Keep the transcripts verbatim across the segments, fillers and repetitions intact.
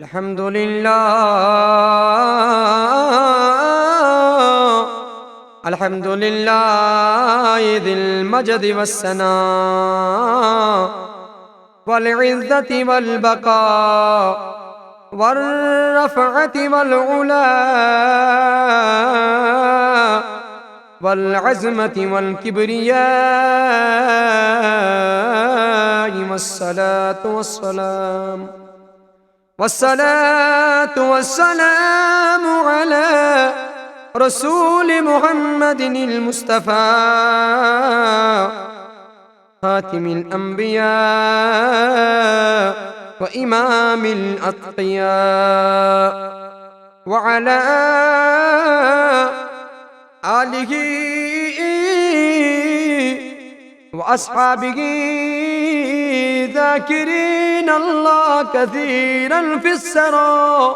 الحمد لله، الحمد لله ذي المجد والثناء والعزة والبقاء والرفعة والعلا والعظمة والكبرياء، والصلاة والسلام، والصلاة والسلام على رسول محمد المصطفى، خاتم الأنبياء وإمام الأتقياء، وعلى آله وأصحابه، ذاكرين الله كثيرا في السراء،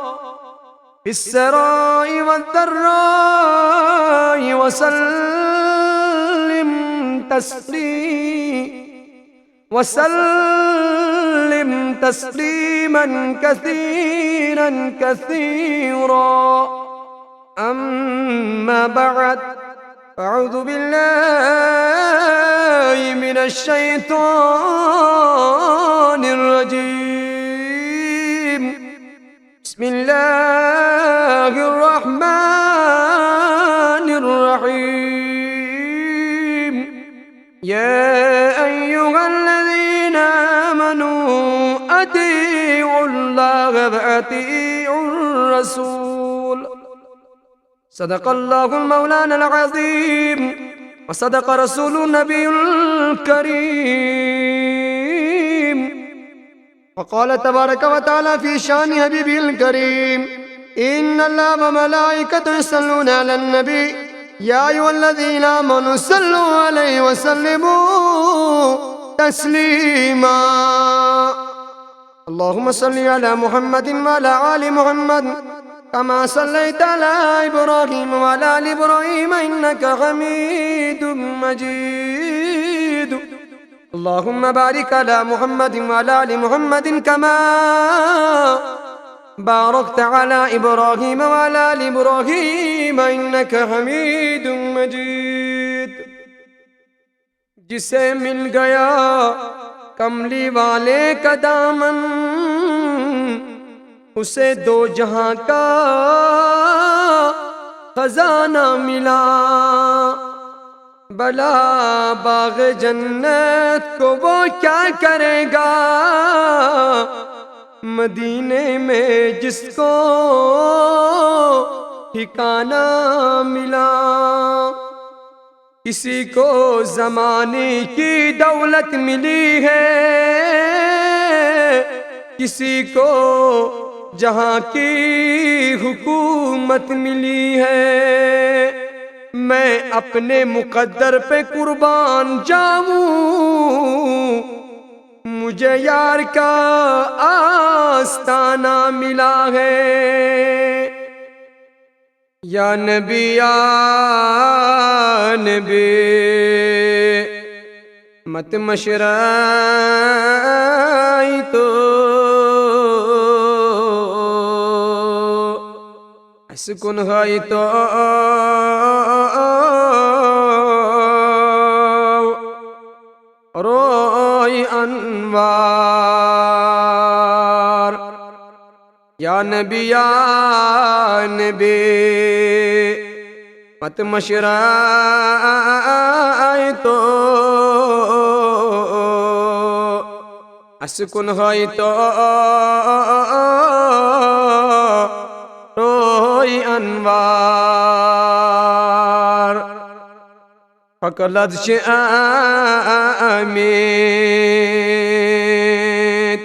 في السراء والضراء، وسلم تسليما، وسلم تسليما كثيرا كثيرا. أما بعد، أعوذ بالله من الشيطان الرجيم. بسم الله الرحمن الرحيم. يا أيها الذين آمنوا أطيعوا الله وأطيعوا الرسول. صدق الله المولانا العظيم، وصدق رسول النبي الكريم. وقال تبارك وتعالى في شان حبيبه الكريم: إن الله وملائكته يصلون على النبي، يا أيها الذين آمنوا صلوا عليه وسلموا تسليما. اللهم صل على محمد وعلى آل محمد كما صليت على إبراهيم وعلى آل إبراهيم إنك حميد مجيد. اللهم بارك على محمد وعلى آل محمد كما باركت على إبراهيم وعلى آل إبراهيم إنك حميد مجيد. جسے مل گیا کملی والے کا دامن، اسے دو جہاں کا خزانہ ملا۔ بھلا باغ جنت کو وہ کیا کرے گا، مدینے میں جس کو ٹھکانہ ملا۔ کسی کو زمانے کی دولت ملی ہے، کسی کو جہاں کی حکومت ملی ہے۔ میں اپنے مقدر پہ قربان جاؤں، مجھے یار کا آستانہ ملا ہے۔ یا نبی، یا نبی، مت مشرای تو، اسہِ کُن ہٲیتو روے انوار۔ یا نبی، یا نبی، مت مشرای تو، اسہِ کُن ہٲیتو روے انوار۔ پکلد چھ آمید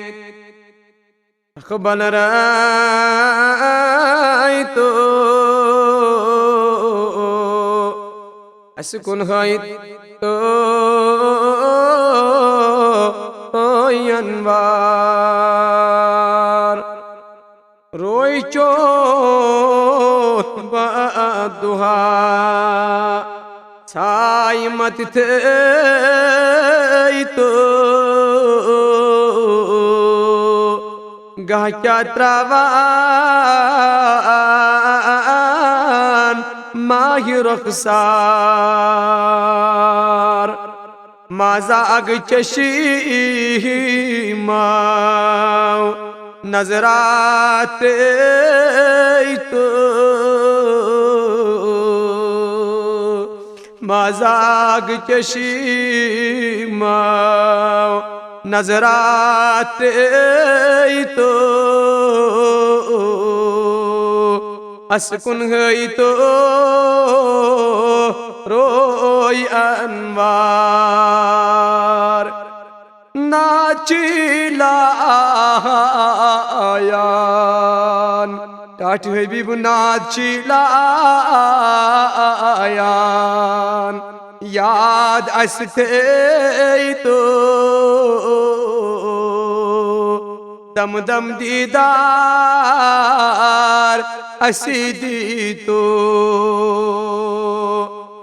اخبل رای تو، اسہِ کُن ہٲیتو روے انوار۔ روے چوتھ با دُہا، سایہِ مت تھٲیتو گاہ کیٛاہ ترٛاوان ماہِ رخسار۔ مازاگ چشیمو نظرات تو، مازاگ چشیمو نظرات تو، اسکن ہے تو روی انوار۔ ناچی لایان، ٹاٹھ حبیب ناچی لایان، یاد اسہِ تھے تو، دم دم دیدار اسہِ دی تو۔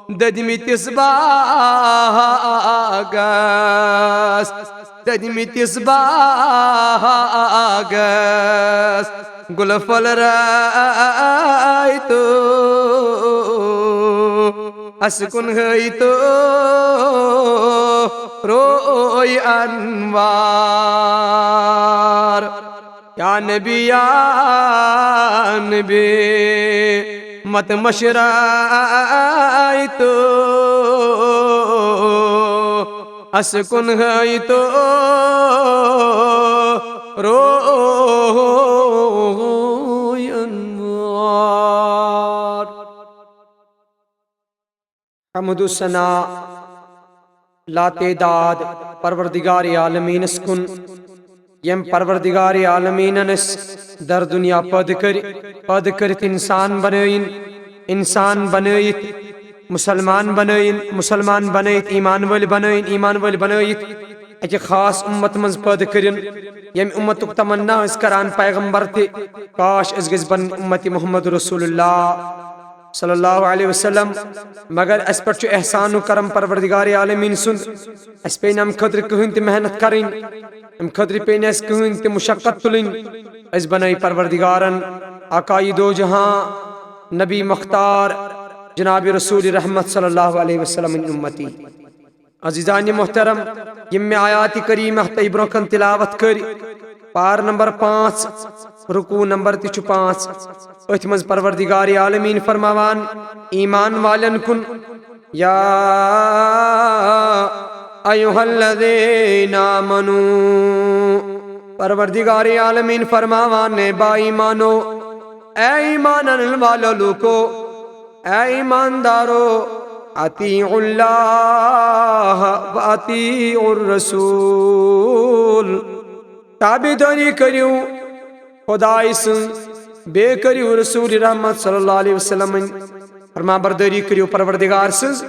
دٔدمٕتِس باغس، دٔدمٕتِس باغس، گُلہٕ پھۄلہٕ رٲے تو، اسہِ کُن ہٲے تو روے انوار۔ یا نبی، یا نبی، مت مشرای تو، اسہِ کُن ہٲے تو روے انوار۔ حمد و ثنا لاتعداد پروردگار عالمینس کُن، یم پروردگار عالمینن اسہِ در دنیا پٲدٕ کٔرۍ، پٲدٕ کٔرِتھ انسان بنٲیِن، انسان بنٲیِتھ مسلمان بنٲیِن، مسلمان بنٲیِتھ ایمان وٲلۍ بنٲیِن، ایمان وٲلۍ بنٲیِتھ اکہِ خاص امت منٛز پٲدٕ کٔرِن، ییٚمہِ امتُک تمنا ٲسۍ کران پیغمبر تہِ، کاش أسۍ گٔژھۍ بنٕنۍ امت محمد رسول اللہ صلی اللہ علیہ وسلم۔ مگر اسہِ پٮ۪ٹھ چھُ احسان و کرم پروردگار عالمین سُنٛد، اسہِ پیٚیہِ نہٕ امہِ خٲطرٕ کٕہٕنۍ تہِ محنت کرٕنۍ، امہِ خٲطرٕ پیٚیہِ نہٕ اسہِ کٕہٕنۍ تہِ مشقت تُلٕنۍ۔ أسۍ بنٲے پروردگارن، آقای دو جہاں، نبی مختار، جناب رسول رحمت صلی اللہ علیہ وسلم امتی۔ عزیزان محترم، یم مےٚ آیات کریمہ تۄہہِ برونٛہہ کن تلاوت کٔرۍ، پار نمبر پانٛژھ، رکوع نمبر تہِ چھُ پانٛژھ۔ أتھۍ منٛز پروردگار عالمین فرماوان ایمان والٮ۪ن کُن، یا ایھا الذین آمنو، پروردگار عالمین فرماوان، اے با ایمانو، اے ایمان انن والو لوکو، اے ایماندارو، اطیعوا اللہ و اطیعوا الرسول، تابعداری کٔرِو خداے سٕنٛز، بیٚیہِ کٔرِو رسول رحمت صلی اللہ علیہ وسلم فرما برداری کٔرِو پروردگار سٕنٛز،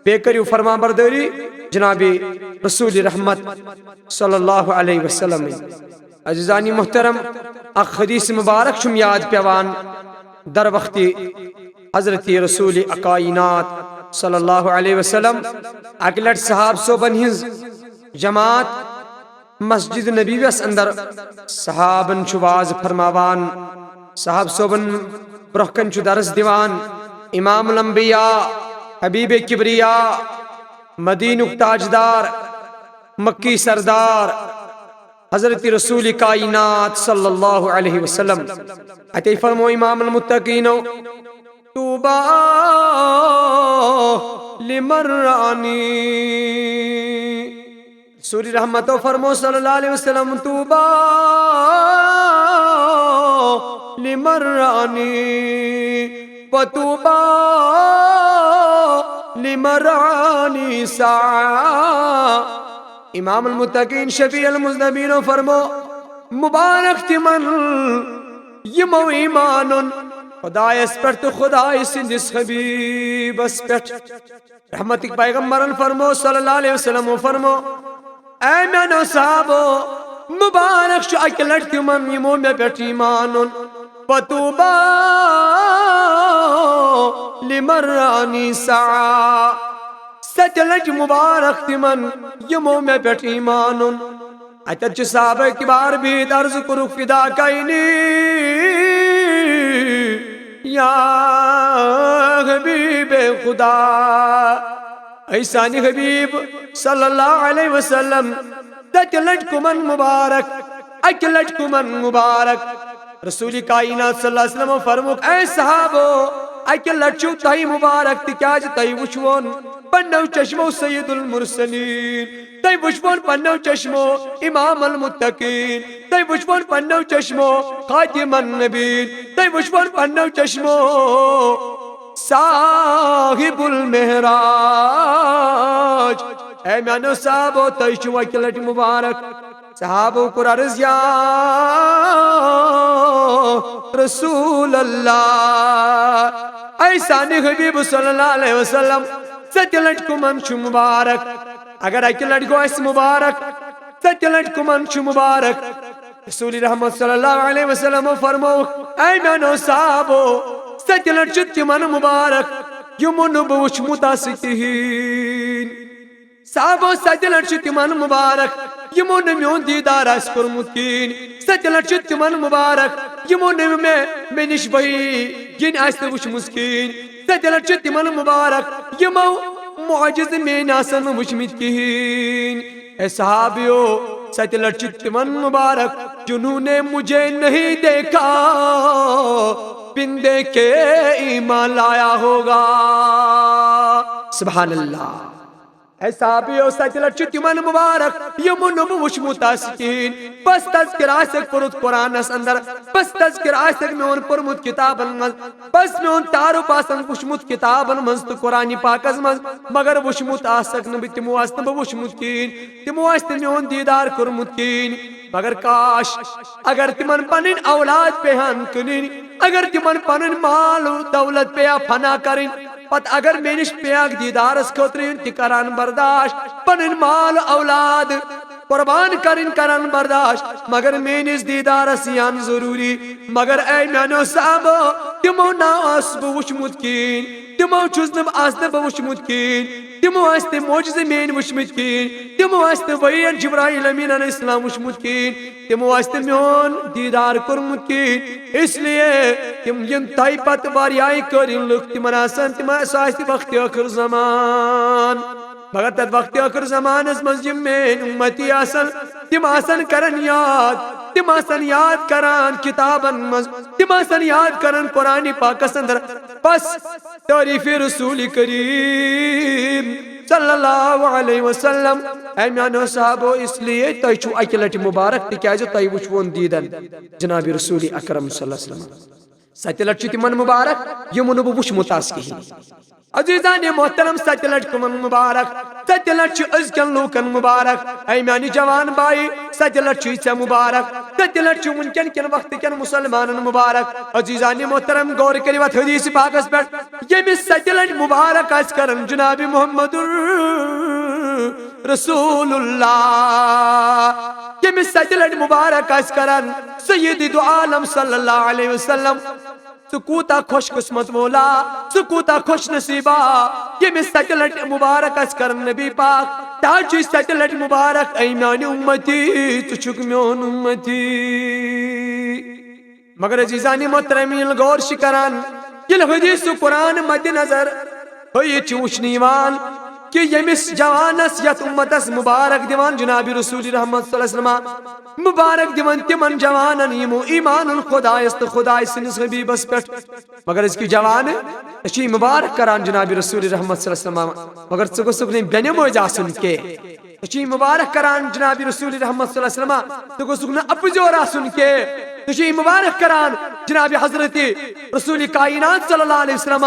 بیٚیہِ کٔرِو فرما برداری جناب رسول رحمت صلی اللہ علیہ وسلم۔ عزیزانی محترم، اکھ حدیث مبارک چھُم یاد پیوان، در وقت حضرت رسول کائنات صلی اللہ علیہ وسلم، اکہِ لٹہِ صحاب صٲبن ہٕنٛز جماعت مسجد نبویس اندر صحابن چھُ واز فرماوان، صحاب صٲبن برونٛہہ کنہِ چھُ درس دِوان امام الانبیاء، حبیب کبریا، مدینُک تاجدار، مکی سردار، حضرت رسول کائنات صلی اللہ علیہ وسلم۔ اتے فرمو امام المتقینو، طوبی لمن رآنی۔ رسول رحمتو فرمو صلی اللہ علیہ وسلم، طوبی لمن رآنی و طوبی لمن رآنی سعی۔ امام المتقین شفیع المذنبینو فرمو، مبارک تِمن یِمو ایمان اوٚن خدایس پٮ۪ٹھ تہٕ خدایہِ سٕنٛدِس حبیبس پٮ۪ٹھ۔ رحمتٕکۍ پیغمبرن فرمو صلی اللہ علیہ وسلم فرمو، اے میانیو صحابو، مبارک چھُ اکہِ لٹہِ تِمن یِمو مےٚ پٮ۪ٹھ ایمان اوٚن۔ و طوبی لمن رآنی سعی۔ ستہِ لٹہِ مبارک تِمن یِمو مےٚ پٮ۪ٹھ ایمان اوٚن۔ اتٮ۪تھ چھِ صحابہ کبار بِہِتھ، عرض کوٚرُکھ، فدا کاینی یا حبیب خدا، اے سانہِ حبیب صلی اللہ علیہ وسلم، ستہِ لٹہِ کُمن مبارک، اکہِ لٹہِ کُمن مبارک؟ رسول کائنات صلی اللہ علیہ وسلم فرموک، اے صحابو، اکہِ لٹہِ چھُو تۄہہِ مبارک، تِکیازِ تۄہہِ وٕچھوون پننیو چشمو سید المرسلین، تۄہہِ وٕچھوون پننیو چشمو امام المتقین، تۄہہِ وٕچھوون پننیو چشمو خاتم النبین، تۄہہِ وٕچھوون پننیو چشمو صاحب المعراج۔ اے میانیو صحابو، تۄہہِ چھُو اکہِ لٹہِ مبارک۔ صحابو کوٚر عرض، یا رسول اللہ، اے سانہِ حبیب صلی اللہ علیہ وسلم، ستہِ لٹہِ کُمن چھُ مبارک؟ اگر اکہِ لٹہِ گوٚو اسہِ مبارک، ستہِ لٹہِ کُمن چھُ مبارک؟ رسول رحمت صلی اللہ علیہ وسلم فرموو، اے میانیو صحابو، ستہِ لٹہِ چھُ تِمن مبارک، یِمو نہٕ بہٕ وُچھمُت آسہِ کِہیٖنۍ۔ صحابو، ستہِ لٹہِ چھُ تِمن مبارک، یِمو نہٕ میون دیٖدار آسہِ کوٚرمُت کِہیٖنۍ۔ ستہِ لٹہِ چھُ تِمن مبارک، یِمو نہٕ مےٚ، مےٚ نِش وحی یِنۍ آسہِ نہٕ وٕچھمٕژ کِہیٖنۍ۔ ستہِ لٹہِ چھُ تِمن مبارک، یِمو معجزٕ میٲنۍ آسن نہٕ وٕچھمٕتۍ کِہیٖنۍ۔ اے صحابیو، ستہِ لٹہِ چھُ تِمن مبارک، جنہوں نے مجھے نہیں دیکھا، بن دیکھے ایمان لایا ہوگا۔ سبحان اللہ۔ اے صحابیو، ستہِ لٹہِ چھُ تِمن مبارک، یِمو نہٕ بہٕ وُچھمُت آسہِ کِہیٖنۍ۔ بس تذکر آسٮ۪کھ پوٚرمُت قرآنس اندر، بس تذکر آسٮ۪کھ میون پوٚرمُت کِتابن منٛز، بس میون تعارُف آسن وُچھمُت کِتابن منٛز تہٕ قرآنِ پاکس منٛز، مگر وُچھمُت آسٮ۪کھ نہٕ بہٕ، تِمو آسہِ نہٕ بہٕ وُچھمُت کِہیٖنۍ، تِمو آسہِ نہٕ میون دیٖدار کوٚرمُت کِہیٖنۍ۔ مگر کاش، اگر تِمن پنٕنۍ اولاد پیٚیہِ ہن کٕنٕنۍ، اگر تِمن پنٕنۍ مال و دولت پیٚیہِ ہا فنا کرٕنۍ، پتہٕ اگر مےٚ نِش پیٚیہِ ہاکھ دیٖدارس خٲطرٕ یُن، تہِ کران برداشت، پنٕنۍ مال اولاد قربان کرٕنۍ کران برداشت، مگر میٲنِس دیٖدارس یِن ضروٗری۔ مگر اے میانیو صحابو، تِمو نہ اوس بہٕ وُچھمُت کِہیٖنۍ، تِمو چھُس نہٕ بہٕ، آسہٕ نہٕ بہٕ وُچھمُت کِہیٖنۍ، تِمو آسہِ نہٕ معجزٕ میٲنۍ وٕچھمٕتۍ کِہیٖنۍ، تِمو آسہِ نہٕ وحی جبرائیل امین علیہ السلام وٕچھمُت کِہیٖنۍ، تِمو آسہِ نہٕ میون دیٖدار کوٚرمُت کِہیٖنۍ۔ اس لیے تِم یِن تۄہہِ پتہٕ واریاہ قٲبِل لُکھ، تِمن آسن، تِم، سُہ آسہِ وقتِ ٲخر زمان۔ مگر تتھ وقتِ ٲخر زمانس منٛز یِم میٲنۍ اُمتی آسن، تِم آسن کران یاد، تِم آسن یاد کران کِتابن منٛز، تِم آسن یاد کران قرآنِ پاکس اندر۔ بس تعریفِ رسول کریم صلی اللہ علیہ وسلم۔ اے میانیو صحابو، اس لیے تۄہہِ چھُو اکہِ لٹہِ مبارک، تِکیازِ تۄہہِ وُچھوون دیٖدن جناب رسول اکرم صلی اللہ علیہ وسلم۔ ستہِ لٹہِ چھُ تِمن مبارک، یِمو نہٕ بہٕ وُچھمُت آسہِ کِہیٖنۍ۔ عزیزانِ محترم، ستہِ لٹہِ کٕمن مبارک؟ ستہِ لٹہِ چھُ أزکٮ۪ن لوٗکن مبارک۔ اے میانہِ جوان بایہِ، ستہِ لٹہِ چھُے ژےٚ مبارک۔ ستہِ لٹہِ چھُ وٕنکٮ۪ن کٮ۪ن وقتہٕ کٮ۪ن مسلمانن مبارک۔ عزیزانِ محترم، غور کٔرِو اتھ حدیث پاکس پٮ۪ٹھ، ییٚمِس ستہِ لٹہِ مبارک آسہِ کران جناب محمد رسول اللہ، ییٚمِس ستہِ لٹہِ مبارک آسہِ کران سید دو عالم صلی اللہ علیہ وسلم۔ ژٕ کوٗتاہ خۄش قسمت وولا، ژٕ کوٗتاہ خۄش نصیبا، ییٚمِس ستہِ لٹہِ مبارک آسہِ کران نبی پاک۔ تاج چھُے ستہِ لٹہِ مبارک، اے میانہِ اُمتی، ژٕ چھُکھ میون اُمتی۔ مگر عزیزانِ محترم، ییٚلہِ غور چھِ کران، ییٚلہِ حدیث و قرآن مد نظر ہٲیِتھ چھُ وٕچھنہٕ یِوان کہِ ییٚمِس جوانس، یتھ اُمتس مبارک دِوان جناب رسول رحمت صلی اللہ علیہ وسلم، مبارک دِوان تِمن جوانن یِمو ایمان اوٚن خدایس تہٕ خدایہِ سٕنٛدِس حبیبس پٮ۪ٹھ۔ مگر أزکہِ جوانہٕ، أسۍ چھِ یہِ مبارک کران جناب رسول رحمت صلی اللہ علیہ وسلم، مگر ژٕ گوٚژھُکھ نہٕ بے نمٲز آسُن کینٛہہ۔ ژٕ چھُے مبارک کران جناب رسول رحمت صلی اللہ علیہ وسلم، ژٕ گوٚژھُکھ نہٕ اپُزیور آسُن کینٛہہ۔ ژٕ چھُے مبارک کران جناب حضرت رسول کائنات صلی اللہ علیہ وسلم،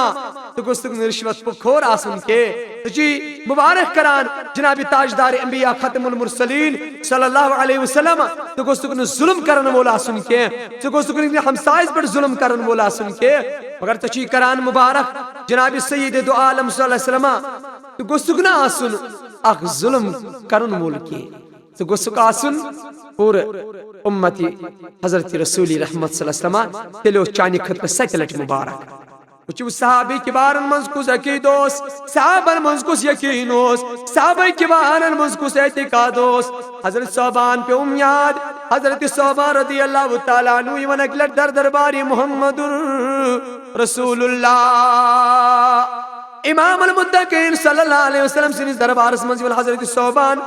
ژٕ گوٚژھُکھ نہٕ رشوت خور آسُن کینٛہہ۔ ژٕ چھُے مبارک کران جناب تاجدار انبیاء ختم المرسلین صلی اللہ علیہ وسلم، ژٕ گوٚژھُکھ نہٕ ظلم کرن وول آسُن کینٛہہ۔ ژٕ گوٚژھُکھ نہٕ ہمسایس پٮ۪ٹھ ظلم کرن وول آسُن کینٛہہ۔ مگر ژٕ چھُے کران مبارک جناب سید دو عالم صلی اللہ علیہ وسلم، ژٕ گوٚژھُکھ نہٕ آسُن اکھ ظلم کرن وول کینٛہہ۔ ژٕ گوٚژھُکھ آسُن پوٗرٕ اُمتی حضرت رسول رحمت صلی اللہ علیہ وسلم، تیٚلہِ اوس چانہِ خٲطرٕ ستہِ لٹہِ مبارک۔ وٕچھِو، صحابہ کبارن منٛز کُس عقیدٕ اوس، صحابن منٛز کُس یقین اوس، صحابہ کبارن منٛز کُس اعتقاد اوس۔ حضرت صوبان پیوٚم یاد، حضرت صوبان رضی اللہ تعالیٰ عنہ یِوان اکہِ لٹہِ در دربارِ محمد رسول اللہ۔ امام المتقین صلی اللہ علیہ وسلم سٕنٛدِس دربارس منٛز یِوان حضرت صوبان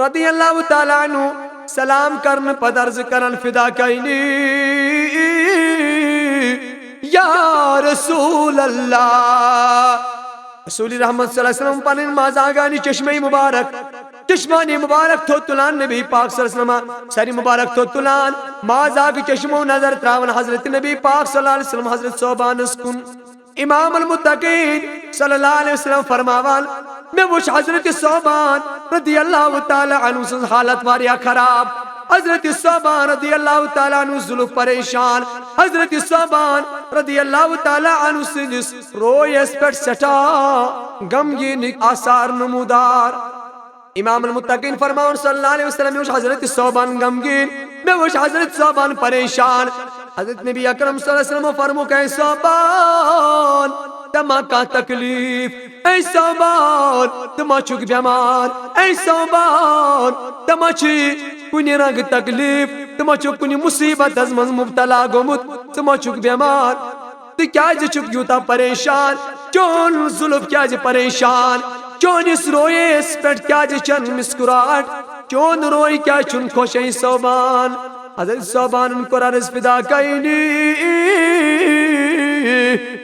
رضی اللہ تعالیٰ عنہ سلام کرنہٕ پتہٕ عرض کران، فدا کینی یا رسول اللہ۔ رسول رحمت صلی اللہ علیہ وسلم پنٕنۍ مازاگانی چشمے مبارک، چشمانی مبارک تھوٚد تُلان، نبی پاک صلی اللہ علیہ وسلم سری مبارک تھوٚد تُلان، مازاگ چشمو نظر تراوان حضرت نبی پاک صلی اللہ علیہ وسلم حضرت صوبانس کُن۔ امام المتقین صلی اللہ علیہ وسلم فرماوان، مےٚ وٕچھ حضرت صوبان رضی اللہ تعالیٰ عنہ سٕنٛز حالت واریاہ خراب۔ حضرت صوبان رضی اللہ تعالیٰ عنہ زُلُف پریشان۔ حضرت صوبان رضی اللہ تعالیٰ عنہ سٕنٛدِس رویس پٮ۪ٹھ سٮ۪ٹھاہ غمگیٖنٕکۍ آثار نمودار۔ امام المتقین فرماوان صلی اللہ علیہ وسلم، مےٚ وٕچھ حضرت صوبان غمگیٖن، مےٚ وٕچھ حضرت صوبان پریشان۔ حضرت نبی اکرم صلی اللہ علیہ وسلم فرموو، اے صوبان، ژےٚ ما کانٛہہ تکلیف؟ اے صوبان، ژٕ ما چھُکھ بٮ۪مار؟ اے صوبان، ژےٚ ما چھُے کُنہِ رنگہٕ تکلیف؟ ژٕ ما چھُکھ کُنہِ مصیبتس منٛز مبتلا گوٚمُت؟ ژٕ ما چھُکھ بٮ۪مار؟ ژٕ کیازِ چھُکھ یوٗتاہ پریشان؟ چون زُلُف کیازِ پریشان؟ چونِس رویس پٮ۪ٹھ کیازِ چھَنہٕ مسکراہٹ؟ چون روے کیازِ چھُنہٕ خۄش؟ اے صوبان، حضرت صوبانن کوٚر عرض، فدا کینی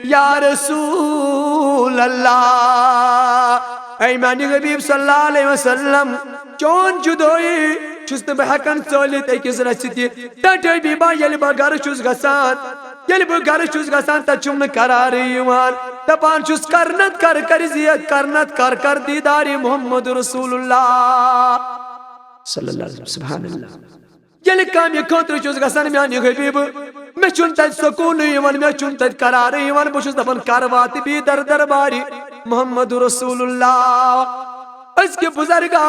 یا رسول اللہ، اے میانہِ حبیب صلی اللہ علیہ وسلم، چون جدٲیی چھُس نہٕ بہٕ ہٮ۪کان ژٲلِتھ أکِس رژھِ تہِ۔ ٹاٹھے بیبا، ییٚلہِ بہٕ گرٕ چھُس گژھان، ییٚلہِ بہٕ گرٕ چھُس گژھان، تتہِ چھُم نہٕ قرارٕے یِوان۔ دپان چھُس، کرنت کر کر زیت، کرنت کر کر دیدارِ محمد رسول اللہ صلی اللہ علیہ وسلم۔ سبحان اللہ۔ ییٚلہِ کامہِ خٲطرٕ چھُس گژھان میانہِ حبیبہٕ، مےٚ چھُنہٕ تتہِ سکوٗنٕے یِوان، مےٚ چھُنہٕ تتہِ قرارٕے یِوان۔ بہٕ چھُس دپان، کر واتہٕ بی در دربارِ محمد رسول اللہ۔ أزکہِ بزرگا،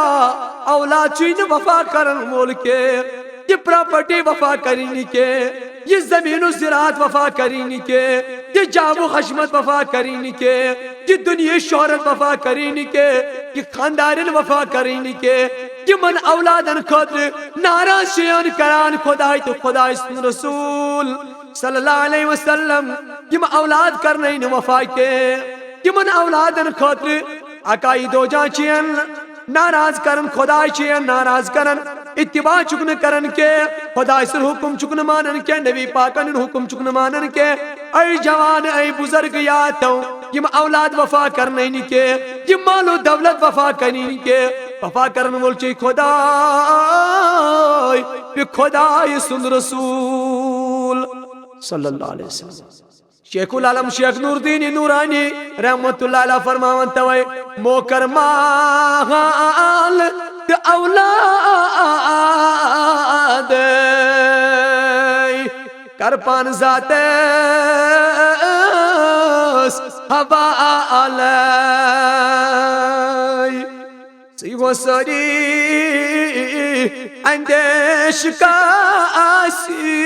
اولاد چھُے نہٕ وفا کرن وول کینٛہہ، یہِ پراپرٹی وفا کرِ نہٕ کینٛہہ، یہِ زمین و زراعت وفا کرِ نہٕ کینٛہہ، یہِ جاہ و حشمت وفا کرِ نہٕ کینٛہہ، یہِ دُنیاہٕچ شہرت وفا کرِ نہٕ کینٛہہ، یہِ خاندارن وفا کرِ نہٕ کینٛہہ۔ یِمن اولادن خٲطرٕ ناراض چھِ یِوان کران خداے تہٕ خداے سُنٛد رسول صلی اللہ علیہ وسلم۔ یِم اولاد کرنَے نہٕ وفا کینٛہہ، یِمن اولادن خٲطرٕ عقاید و جان چھِ یِوان ناراض کران، خداے چھِ یِوان ناراض کران، اتباع چھُکھ نہٕ کران کینٛہہ، خداے سُنٛد حکم چھُکھ نہٕ مانان کینٛہہ، نبی پاکن ہُنٛد حکم چھُکھ نہٕ مانان کینٛہہ۔ اے جوان، اے بزرگ، یاد تھاو، یِم اولاد وفا کرنَے نہٕ کینٛہہ، یِم مال و دولت وفا کرنَے نہٕ کینٛہہ، وفا کرن وول چھُے خداے، بیٚیہِ خداے سُنٛد رسول صلی اللہ علیہ وسلم۔ شیخ العالم شیخ نور الدین نورانی رحمت اللہ علیہ فرماوان توے، موکر مال تہٕ اولاد کر پان ذاتس حوالے۔ سی وہ سری اندیش کا آسی،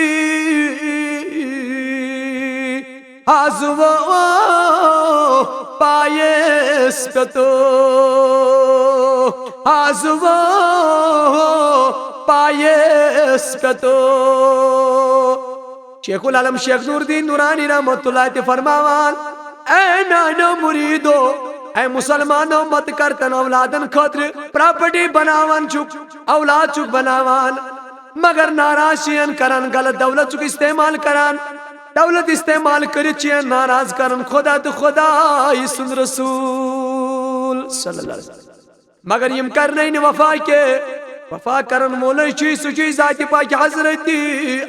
آز وہ پایس پہ تو، آز وہ پایس پہ تو۔ شیخ العالم شیخ نور الدین نورانی رحمت اللہ تہِ فرماوان، اے میانیو مریدو، اے مسلمانو، مت کر تن اولادن خٲطرٕ پراپرٹی بناوان چھُکھ، اولاد چھُکھ بناوان، مگر ناراض چھِ یِوان کران، غلط دولت چھُکھ استعمال کران، دولت استعمال کٔرِتھ چھِ یِوان ناراض کران خدا تہٕ خداے سُنٛد رسول صلی اللہ علیہ وسلم۔ مگر یِم کرنَے نہٕ وفا کینٛہہ۔ وفا کرن وولے چھُے، سُہ چھُے ذاتِ پاک حضرت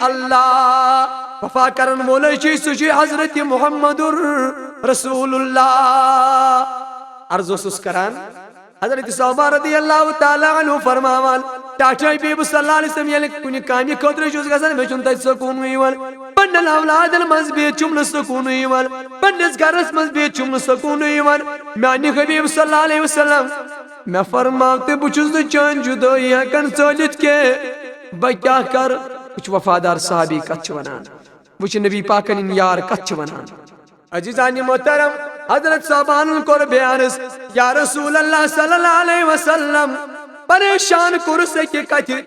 اللہ۔ وفا کرن وولے چھُے، سُہ چھُے حضرت محمد رسول اللہ۔ عرض اوسُس کران، حضرت صحابہ رضی اللہ تعالیٰ عنہ فرماوان، ٹاٹھے بیبہٕ صلی اللہ علیہ وسلم ییٚلہِ کُنہِ کامہِ خٲطرٕ چھُس گژھان، مےٚ چھُنہٕ تَتہِ سکوٗنٕے یِوان۔ پننٮ۪ن اولادن منٛز بِہِتھ چھُم نہٕ سکوٗنٕے یِوان، پننِس گرس منٛز بِہِتھ چھُم نہٕ سکوٗنٕے یِوان۔ میانہِ حبیب صلی اللہ علیہ وسلم مےٚ فرماو تہٕ بہٕ چھُس نہٕ چٲنۍ جُدٲیی ہٮ۪کان ژٲلِتھ کینٛہہ۔ بہٕ کیٛاہ کرٕ؟ وٕچھ وفادار صحابی کتھ چھِ ونان، وٕچھ نبی پاکن ہٕنٛدۍ یار کتھ چھِ ونان۔ عزیزان محترم، حضرت صحابن کوٚر بیان عرض، یا رسول اللہ صلی اللہ علیہ وسلم، پریشان کوٚرُس اکہِ کتھِ،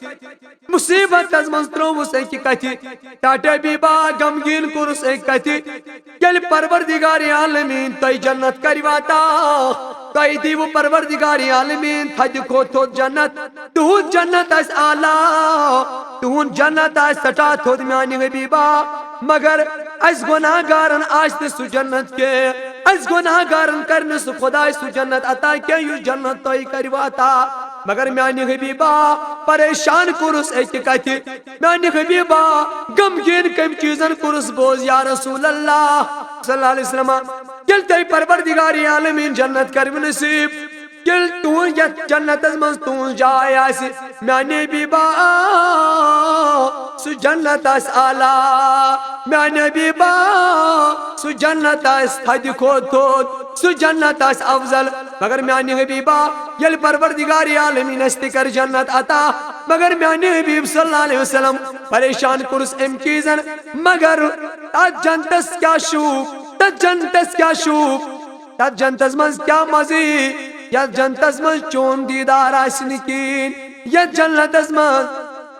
مصیبتس منٛز ترٛووُس اکہِ کتھِ، ٹاٹے بیبا غمگیٖن کوٚرُس اکہِ کتھِ، ییٚلہِ پروردگار عالمین تۄہہِ جنت کرِ عطا، تۄہہِ دیٖوٕ پروردگار عالمین تھدِ کھۄتہٕ تھوٚد جنت، تُہُنٛد جنت آسہِ اعلیٰ، تُہُنٛد جنت آسہِ سٮ۪ٹھاہ تھوٚد میانہِ حبیبا، مگر اسہِ گۄناہگارن آسہِ نہٕ سُہ جنت کینٛہہ، اسہِ گۄناہگارن کرِ نہٕ سُہ خداے سُہ جنت عطا کینٛہہ یُس جنت تۄہہِ کرِ عطا۔ مگر میانہِ حبیبا، پریشان کوٚرُس اکہِ کتھِ، میانہِ حبیبا، غمگیٖن کمہِ چیٖزن کوٚرُس بہٕ، یا رسول اللہ صلی اللہ علیہ وسلم، ییٚلہِ تۄہہِ پروردگار عالمین جنت کرِ نصیب، ییٚلہِ تُہُنٛد یتھ جنتس منٛز تُہُنٛز جاے آسہِ، میانہِ حبیبا، سُہ جنت آسہِ اعلیٰ، میانہِ حبیبا، سُہ جنت آسہِ تھدِ کھۄتہٕ تھوٚد، سُہ جنت آسہِ افضل۔ مگر میانہِ حبیبا، ییٚلہِ پروردگار عالمین اسہِ تہِ کرِ جنت عطا، مگر میانہِ حبیب صلی اللہ علیہ وسلم، پریشان کوٚرُس امہِ چیٖزن، مگر تتھ جنتس کیٛاہ شوٗب، تتھ جنتس کیٛاہ شوٗب، تتھ جنتس منٛز کیٛاہ مزٕ یی، یتھ جنتس منٛز چون دیٖدار آسہِ نہٕ کِہیٖنۍ، یتھ جنتس منٛز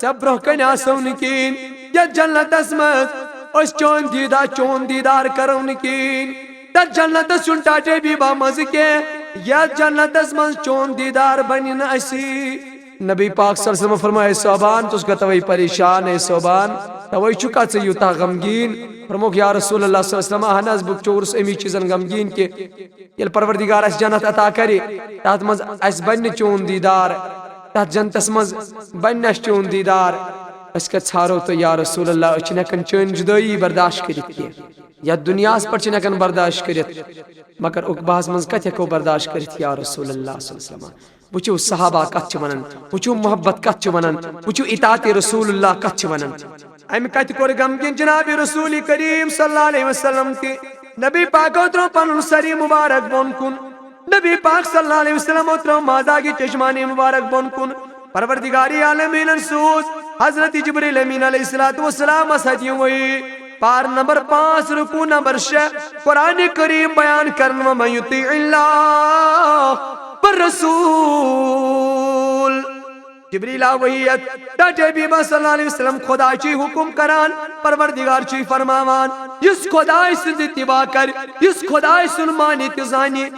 ژےٚ برٛونٛہہ کنہِ آسو نہٕ کِہیٖنۍ، یتھ جنتس منٛز أسۍ چون دیٖدار، چون دیٖدار کرو نہٕ کِہیٖنۍ، تتھ جنتس چھُنہٕ ٹاٹے بیبا مزٕ کینٛہہ، یتھ جنتس منٛز چون دیٖدار بنہِ نہٕ اسی۔ نبی پاک صلی اللہ علیہ وسلم فرمایا، "اے صحابان، ژٕ اوسکھا توے پریشان، اے صحابان، توے چھُکھا ژٕ یوٗتاہ غمگیٖن؟" فرمووُکھ، یا رسول اللہ صلی اللہ علیہ وسلم، اہن حظ، بہٕ چھُس امہِ چیٖزن غمگیٖن کہِ ییٚلہِ پروردگار اسہِ جنت عطا کرِ، تتھ منٛز اسہِ بنہِ نہٕ چون دیٖدار، تتھ جنتس منٛز بنہِ نہٕ اسہِ چون دیٖدار، أسۍ کتہِ ژھارو تہٕ یا رسول اللہ، أسۍ چھِنہٕ ہٮ۪کان چٲنۍ جدٲیی برداشت کٔرِتھ کینٛہہ، یتھ دُنیاہس پٮ۪ٹھ چھِنہٕ ہٮ۪کان برداشت کٔرِتھ، مگر عقبہس منٛز کتہِ ہٮ۪کو برداشت کٔرِتھ یا رسول اللہ صلی اللہ علیہ وسلم؟ وٕچھِو صحابہ کتھ چھِ ونان، وٕچھِو محبت کتھ چھِ ونان، وٕچھِو اطاعت رسول اللہ کتھ چھِ ونان۔ امہِ کتھِ کوٚر غمگیٖن جناب رسول کریم صلی اللہ علیہ وسلم تہِ۔ نبی پاکو ترٛوو پنُن سر مبارک بۄن کُن۔ نبی پاک صلی اللہ علیہ وسلمو ترٛوو مازاگہِ چشمانِ مبارک بۄن کُن۔ پروردگار عالمینن سوٗز حضرت جبریل امین علیہ الصلوۃ والسلامس ہدیوٕے۔ پار نمبر پانٛژھ، رکوع نمبر شےٚ، قرآن کریم بیان کرن، "ومن یطیع اللہ والرسول۔" جبریل آو وحی ہیتھ، ٹاٹے بیبا صلی اللہ علیہ وسلم، خدا چھُے حکم کران، پروردگار چھُے فرماوان، یُس خداے سٕنٛز اتباع کرِ، یُس خداے سُنٛد مانہِ تہٕ زانہِ،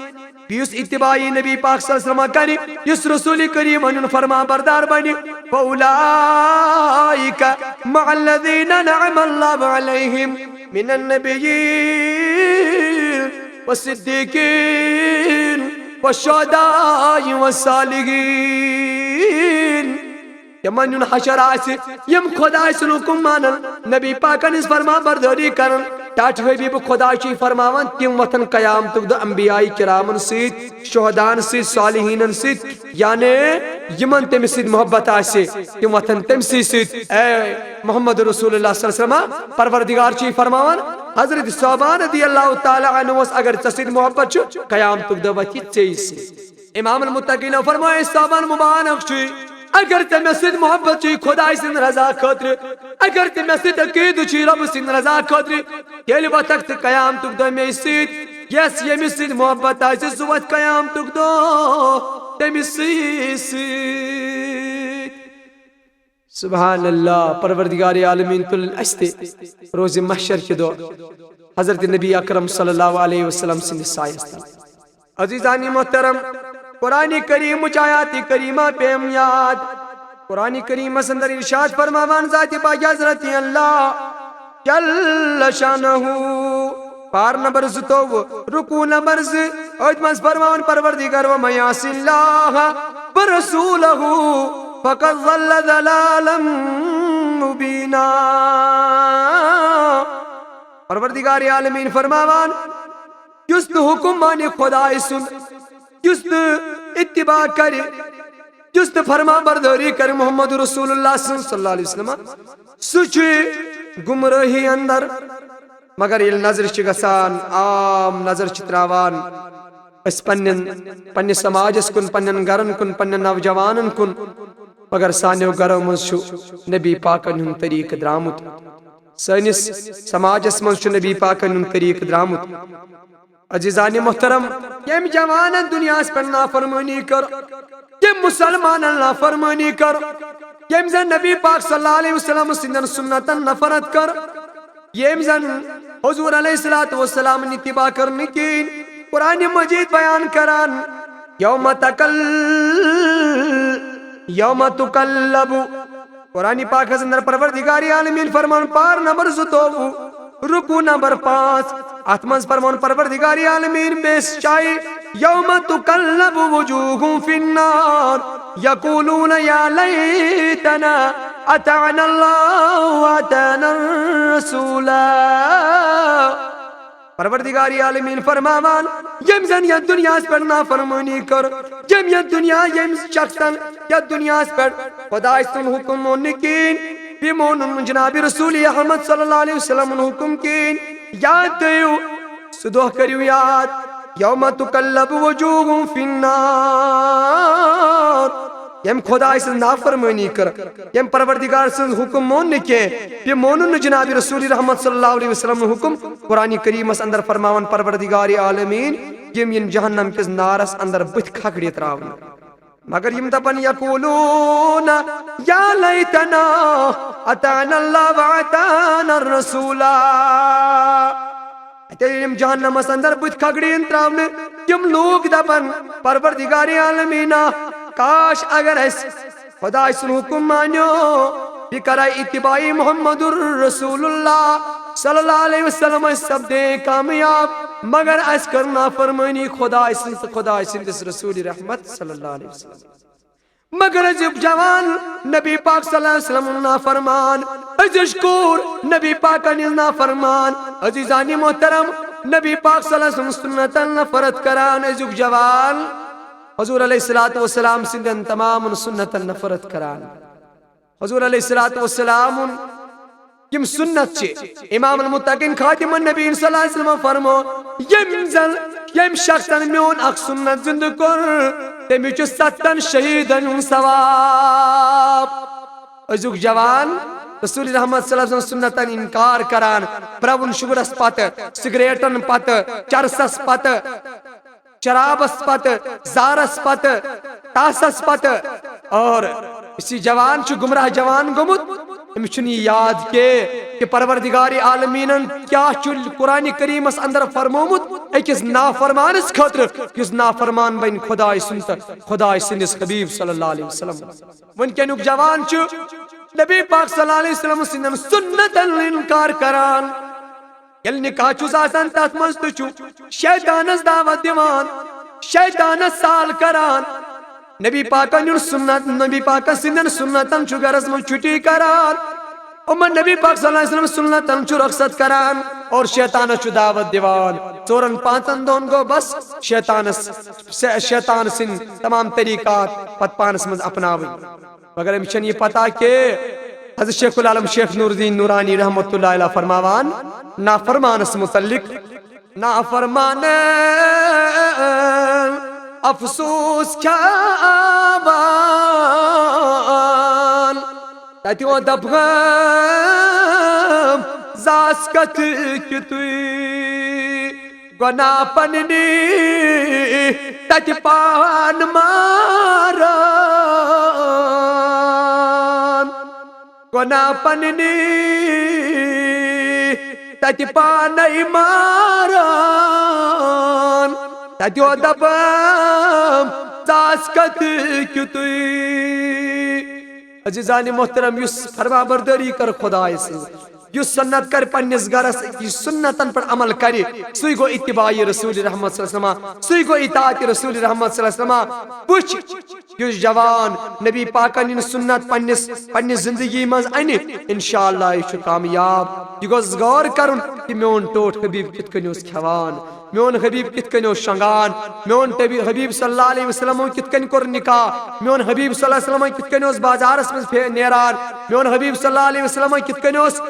یُس اتباعی نبی پاک صلی اللہ علیہ وسلم کرِ، یُس رسول کریم ہُنٛد فرما بردار بنہِ، فاولئک مع الذین انعم اللہ علیہم من النبیین والصدیقین والشہداء والصالحین۔ تِمن ہُنٛد حشر آسہِ، یِم خداے سُنٛد حُکُم مانن، نبی پاکن ہٕنٛز فرما بردٲری کرن۔ ٹاٹھۍ حبیب خدا چھُے فرماوان، تِم وۄتھن قیامتُک دۄہ انبیاء کرامن سۭتۍ، شہداہن سۭتۍ، صالحینن سۭتۍ، یعنی یِمن تٔمِس سۭتۍ محبت آسہِ، تِم وۄتھن تٔمسٕے سۭتۍ۔ اے محمد رسول اللہ صلی اللہ علیہ وسلم، پروردگار چھُے فرماوان، حضرت صحابہ رضی اللہ تعالیٰ عنہ اوس، اگر ژےٚ سۭتۍ محبت چھُ، قیامتُک دۄہ وۄتھِ ژےٚ سۭتۍ۔ امام المتقین فرمایہِ، صحابن مبارک چھُے، اگر ژےٚ مےٚ سۭتۍ محبت چھُے خداے سٕنٛدِ رضا خٲطرٕ، اگر ژےٚ مےٚ سۭتۍ عقیدٕ چھُے رۄبہٕ سٕنٛدِ رضا خٲطرٕ، تیٚلہِ وۄتھکھ ژٕ قیامتُک دۄہ مے سۭتۍ۔ یس ییٚمِس سۭتۍ محبت آسہِ، سُہ وۄتھِ قیامتُک دۄہ تٔمِس سۭتۍ۔ سبحان اللہ، پروردگار عالمین تُلِن اسہِ تہِ روزِ محشر کہِ دۄہ حضرت نبی اکرم صلی اللہ علیہ وسلم سٕنٛدِس سایس تل۔ عزیزان محترم، قرآن کریمٕچ آیات کریمہ پیٚیَم یاد۔ قرآن کریمس اندر ارشاد فرماوان، ذات پاک حضرت اللہ جل شانہ، پار نمبر زٕتووُہ، رکوع نمبر زٕ، أتھۍ منٛز فرماوان پروردگار، ومن یعص اللہ ورسولہ فقد ضل ضلالا مبینا۔ پروردگار عالمین فرماوان، یُس نہٕ حُکُم مانہِ خۄداے سُنٛد، یُس نہٕ اتباع کرِ، یُس نہٕ فرما بردٲری کرِ محمد رسول اللہ سٕنٛز صلی اللہ علیہ وسلم، سُہ چھُ گمرٲہی اندر۔ مگر ییٚلہِ نظرِ چھِ گژھان، عام نظر چھِ تراوان أسۍ پننٮ۪ن، پننِس سماجس کُن، پننٮ۪ن گرن کُن، پننٮ۪ن نوجوانن کُن، مگر سانیو گرو منٛز چھُ نبی پاکن ہُنٛد طریٖقہٕ درامُت۔ سٲنِس سماجس منٛز چھُ نبی پاکن ہُنٛد طریٖقہٕ درٛامُت۔ عزیزانِ محترم، ییٚمۍ جوانن دُنیاہس پٮ۪ٹھ نافرمٲنی کٔر، ییٚمۍ مُسلمانن نافرمٲنی کٔر، ییٚمۍ زن نبی پاک صلی اللہ علیہ وسلم سٕنٛدٮ۪ن سُنتن نفرت کٔر، ییٚمۍ زن حضور علیہ الصلوۃ والسلام اتباع کٔر نہٕ کِہیٖنۍ۔ قرآن مجید بیان کران، یوم تکل یوم تکلب۔ قرآن پاکس اندر پروردگار عالمین فرمان، پار نمبر زٕتووُہ، رکوع نمبر پانٛژھ، اتھ منٛز فرمان پروردگار عالمین بیٚیہِ جایہِ، یوم تکلب وجوہہم فی النار یقولون یا لیتنا اطعنا اللہ واطعنا الرسولا۔ پروردگار عالمین فرماوان، ییٚمۍ زن یتھ دُنیاہس پٮ۪ٹھ نافرمٲنی کٔر، ییٚمۍ یتھ دُنیا، ییٚمۍ شخصن یتھ دُنیاہس پٮ۪ٹھ خداے سُنٛد حُکم مون نہٕ کِہیٖنۍ، بیٚیہِ مون نہٕ جناب رسول احمد صلی اللہ علیہ وسلم ہُنٛد حُکم کِہیٖنۍ۔ یاد تھٲیِو، سُہ دۄہ کٔرِو یاد، یوم تکلب وجوہہم فی النار۔ ییٚمۍ خداے سٕنٛز نافرمٲنی کٔر، ییٚمۍ پروردگار سٕنٛز حُکم مون نہٕ کینٛہہ، بیٚیہِ مونُن نہٕ جناب رسول رحمت صلی اللہ علیہ وسلم ہُنٛد حُکم۔ قرآن کریٖمس اندر فرماوان پروردگار عالمین، یِم یِن جہنم کِس نارس اندر بٕتھِ کھکھڑِ تراونہٕ۔ مگر یِم دپن، یقولون یا لیتنا اطعنا اللہ واطعنا الرسولا۔ اتے یِم جہنمس اندر بٕتھِ کھکھڑِ یِن تراونہٕ، تِم لوٗکھ دپن، پروردگار عالمینا، کاش اگر اسہِ خداے سُنٛد حُکم مانیو، یہِ کرے اتباع محمد رسول اللہ صلی اللہ علیہ وسلم، أسۍ سپدے کامیاب، مگر اسہِ کٔر نافرمٲنی خداے سٕنٛز تہٕ خداے سٕنٛدِس رسول رحمت صلی اللہ علیہ وسلم۔ مگر أزیُک جوان نبی پاک صلی اللہ علیہ وسلم نافرمان، أزِچ کوٗر نبی پاکن ہٕنٛز نافرمان، عزیزانِ محترم، نبی پاک صلی اللہ علیہ وسلم سُنتن نفرت کران، أزیُک جوان حضور علیہ الصلوۃ والسلام سٕنٛدٮ۪ن تمامن سُنتن نفرت کران۔ حضور علیہ الصلوۃ والسلام یِم سُنت چھِ، امام المتقین خاتم النبیین صلی اللہ علیہ وسلم فرمو، ییٚمۍ زن، ییٚمۍ شخصن میون اکھ سُنت زندٕ کوٚر، تٔمِس چھُ ستن شہیدن ہُنٛد ثواب۔ أزیُک جوان رسول رحمت صلی اللہ علیہ وسلم سُنتن انکار کران، پرٛوُن شُگرس پتہٕ، سگریٹن پتہٕ، چرسس پتہٕ، شرابس پتہٕ، زارس پتہٕ، ٹاسس پتہٕ۔ اور یُس یہِ جوان چھُ گمراہ جوان گوٚمُت، أمِس چھُنہٕ یہِ یاد کینٛہہ کہِ پروردگار عالمیٖنن کیٛاہ چھُ قرآن کریٖمس اندر فرمومُت أکِس نافرمانس خٲطرٕ، یُس نافرمان بنہِ خداے سُنٛد تہٕ خداے سٕنٛدِس حبیب صلی اللہ علیہ وسلم۔ وٕنکیٚنُک جوان چھُ نبی پاک صلی اللہ علیہ وسلم سٕنٛدٮ۪ن سُنتن انکار کران۔ ییٚلہِ نکاح چھُس آسان، تتھ منٛز تہِ چھُ شیطانس دعوت دِوان، شیطانس سال کران۔ نبی پاکن ہُنٛد سُنت، نبی پاکن سٕنٛدٮ۪ن سُنتن چھُ گرس منٛز چھُٹی کران۔ یِمن نبی پاک صلی اللہ علیہ وسلم سُنتن چھُ رخصت کران اور شیطانس چھُ دعوت دِوان۔ ژورن پانٛژن دۄہن گوٚو بس شیطانس، شیطان سٕنٛدۍ تمام طریقات پتہٕ پانس منٛز اپناوٕنۍ۔ مگر أمِس چھَنہٕ یہِ پتہ کہِ حضرت شیخ العالم شیخ نور الدین نورانی رحمتہ اللہ علیہ فرماوان نافرمانس متعلق، نافرمان افسوس کھیاوان، تتہِ او دپہٕ زاس کتھ کہِ تُہۍ گۄناہ پننی تتہِ پان ماران، گۄناہ پننی تتہِ پانے ماران، تتہِ او دپان ژاس کتھ کہِ تُہۍ۔ عزیزانِ محترم، یُس فرما بردٲری کر خدایہِ سٕنٛز، یُس سُنت کرِ پننِس گرس، یُس سُنتن پٮ۪ٹھ عمل کرِ، سُے گوٚو اتباعِ رسول رحمت صلی اللہ علیہ وسلم، سُے گوٚو اطاعتِ رسول رحمت صلی اللہ علیہ وسلم۔ وٕچھ، یُس جوان نبی پاکن ہٕنٛز سُنت پننِس، پننہِ زندگی منٛز انہِ، انشاءاللہ یہِ چھُ کامیاب۔ یہِ گوٚژھ غور کرُن کہِ میون ٹوٹھ حبیب کِتھ کٔنۍ اوس کھٮ۪وان۔ میون حبیب کِتھ کٔنۍ اوس شۄنٛگان، میون ٹبی-، حبیب صلی اللہ علیہ وسلمو کِتھ کٔنۍ کوٚر نکاح، میون حبیب صلی اللہ علیہ وسلم کِتھ کٔنۍ اوس بازارس منٛز پھے-، نیران، میون حبیب صلی اللہ علیہ وسلم کِتھ کٔنۍ اوس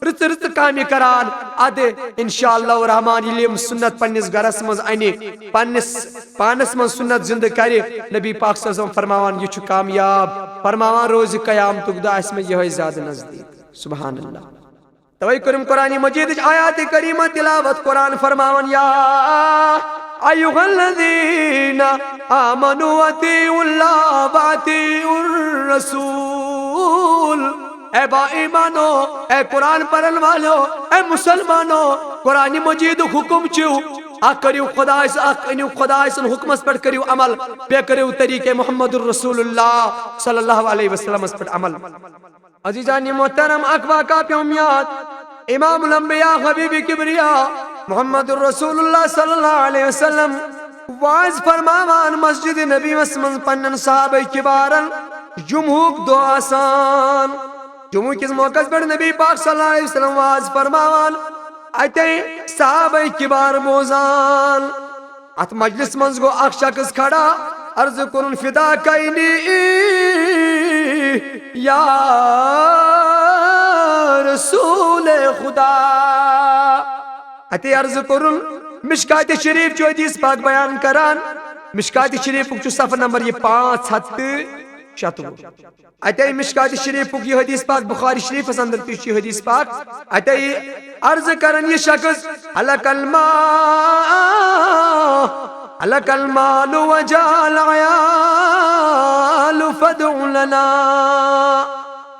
رٕژٕ رٕژٕ کامہِ کران۔ ادٕ انشاءاللہ الرحمن ییٚلہِ یِم سُنت پننِس گرس منٛز انہِ، پننِس پانس منٛز سُنت زندٕ کرِ، نبی پاک صلی اللہ علیہ وسلم فرماوان، یہِ چھُ کامیاب، فرماوان، روزِ قیامتُک دۄہ آسہِ مےٚ یِہوٚے زیادٕ نزدیٖک۔ سبحان اللہ۔ توے کٔرِم قرآن مجیدٕچ آیات کریمہ تلاوت، قرآن فرماوان، یا ایھا الذین آمنوا اطیعوا اللہ و اطیعوا الرسول۔ اے با ایمانو، اے قرآن پرن والو، اے مسلمانو، قرآن مجید حکم چھو، اکھ کٔرِو خداے س-، اکھ أنِو خداے سن حکمس پٮ۪ٹھ کٔرِو عمل، بیٚیہِ کٔرِو طریقے محمد رسول اللہ صلی اللہ علیہ وسلمس پٮ۪ٹھ عمل۔ عزیزان محترم، اکھ واقعہ پیوم یاد۔ امام الانبیاء حبیب کبریا محمد رسول اللہ صلی اللہ علیہ وسلم واز فرماوان مسجد نبی وس منٛز پننٮ۪ن صحابہ کبارن جمعہُک دۄہ آسان۔ جمعہ کِس موقعس پٮ۪ٹھ نبی پاک صلی اللہ علیہ وسلم واز فرماوان، اتے صحابہ کبار بوزان۔ اتھ مجلس منٛز گوٚو اکھ شخص کھڑا، عرض کوٚرُن، فدا کینی یا رسول خدا۔ اتے عرض کوٚرُن، مشکات شریف چھُ حدیث پاک بیان کران، مشکات شریفُک چھُ صفحہ نمبر یہِ پانٛژھ ہتھ تہٕ شتوُہ۔ اتے مشکات شریفُک یہِ حدیث پاک، بخاری شریفس اندر تہِ چھُ یہِ حدیث پاک۔ اتے عرض کران یہِ شخص، ہلک المال، ہلک المال وجاع العیال فادع لنا۔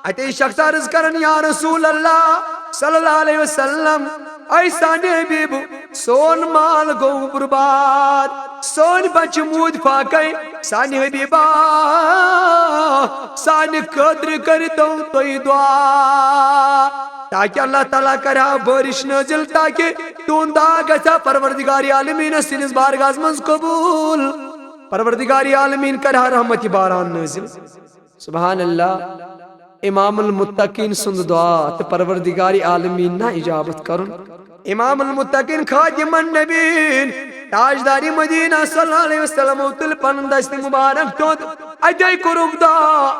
اتے شخص عرض کران، یا رسول اللہ صلی اللہ علیہ وسلم، اے سانہِ حبیب، سون مال گوٚو برباد، سٲنۍ بچہِ موٗدۍ فاقے، سانہِ حبیبا، سانہِ خٲطرٕ کٔرتو تُہۍ دعا، تاکہِ اللہ تعالیٰ کرِ ہا بٲرِش نٲزِل، تاکہِ تُہُنٛد دعا گژھِ ہا پروردگار عالمیٖن سٕنٛدِس بارگاہس منٛز قبوٗل، پروردگار عالمیٖن کرِ ہا رحمتِ باران نٲزِل۔ سبحان اللہ، امام المتقین سُنٛد دعا تہٕ پروردگار عالمیٖن نا اجابت کرُن۔ امام المتقین خادم النبیٖن تاجدار مدینہ صلی اللہ علیہ وسلم تُل پنُن دست مبارک تھوٚد، اتے کوٚرُکھ دعا،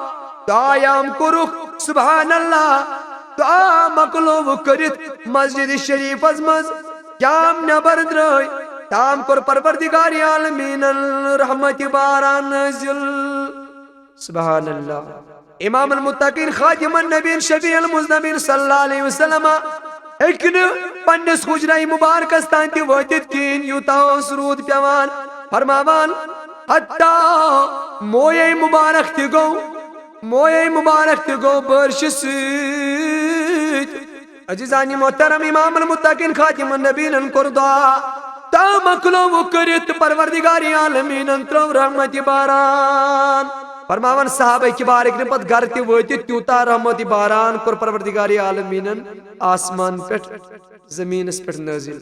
دعایام کوٚرُکھ، سبحان اللہ، دعا مۄکلووُکھ کٔرِتھ مسجد شریفس منٛز جام نٮ۪بر درٛاے، تام کوٚر پروردگار عالمیٖنن رحمتِ باران نٲزِل۔ سبحان اللہ۔ امام المتقین خادم النبیٖن شفیع المذنبیٖن صلی اللہ علیہ وسلم ہیٚکہِ نہٕ پننِس حجرہ مبارکس تام تہِ وٲتِتھ کِہیٖنۍ، یوٗتاہ اوس روٗد پٮ۪وان۔ فرماوان، حتیٰ مویے مبارک تہِ گوٚو، مویے مبارک تہِ گوٚو بٲرشہِ سۭتۍ۔ عزیزان محترم، امام المتقین خادم النبیٖنن کوٚر دعا، تام مۄکلووُکھ کٔرِتھ تہٕ پروردگار عالمیٖنن ترٛٲو رحمتِ باران۔ فرماوان، صحابہ کبار ہیٚکہِ نہٕ پتہٕ گرٕ تہِ وٲتِتھ، تیوٗتاہ رحمتِ باران کوٚر پروردگار عالمیٖنن آسمان پٮ۪ٹھ زمیٖنس پٮ۪ٹھ نٲزِل۔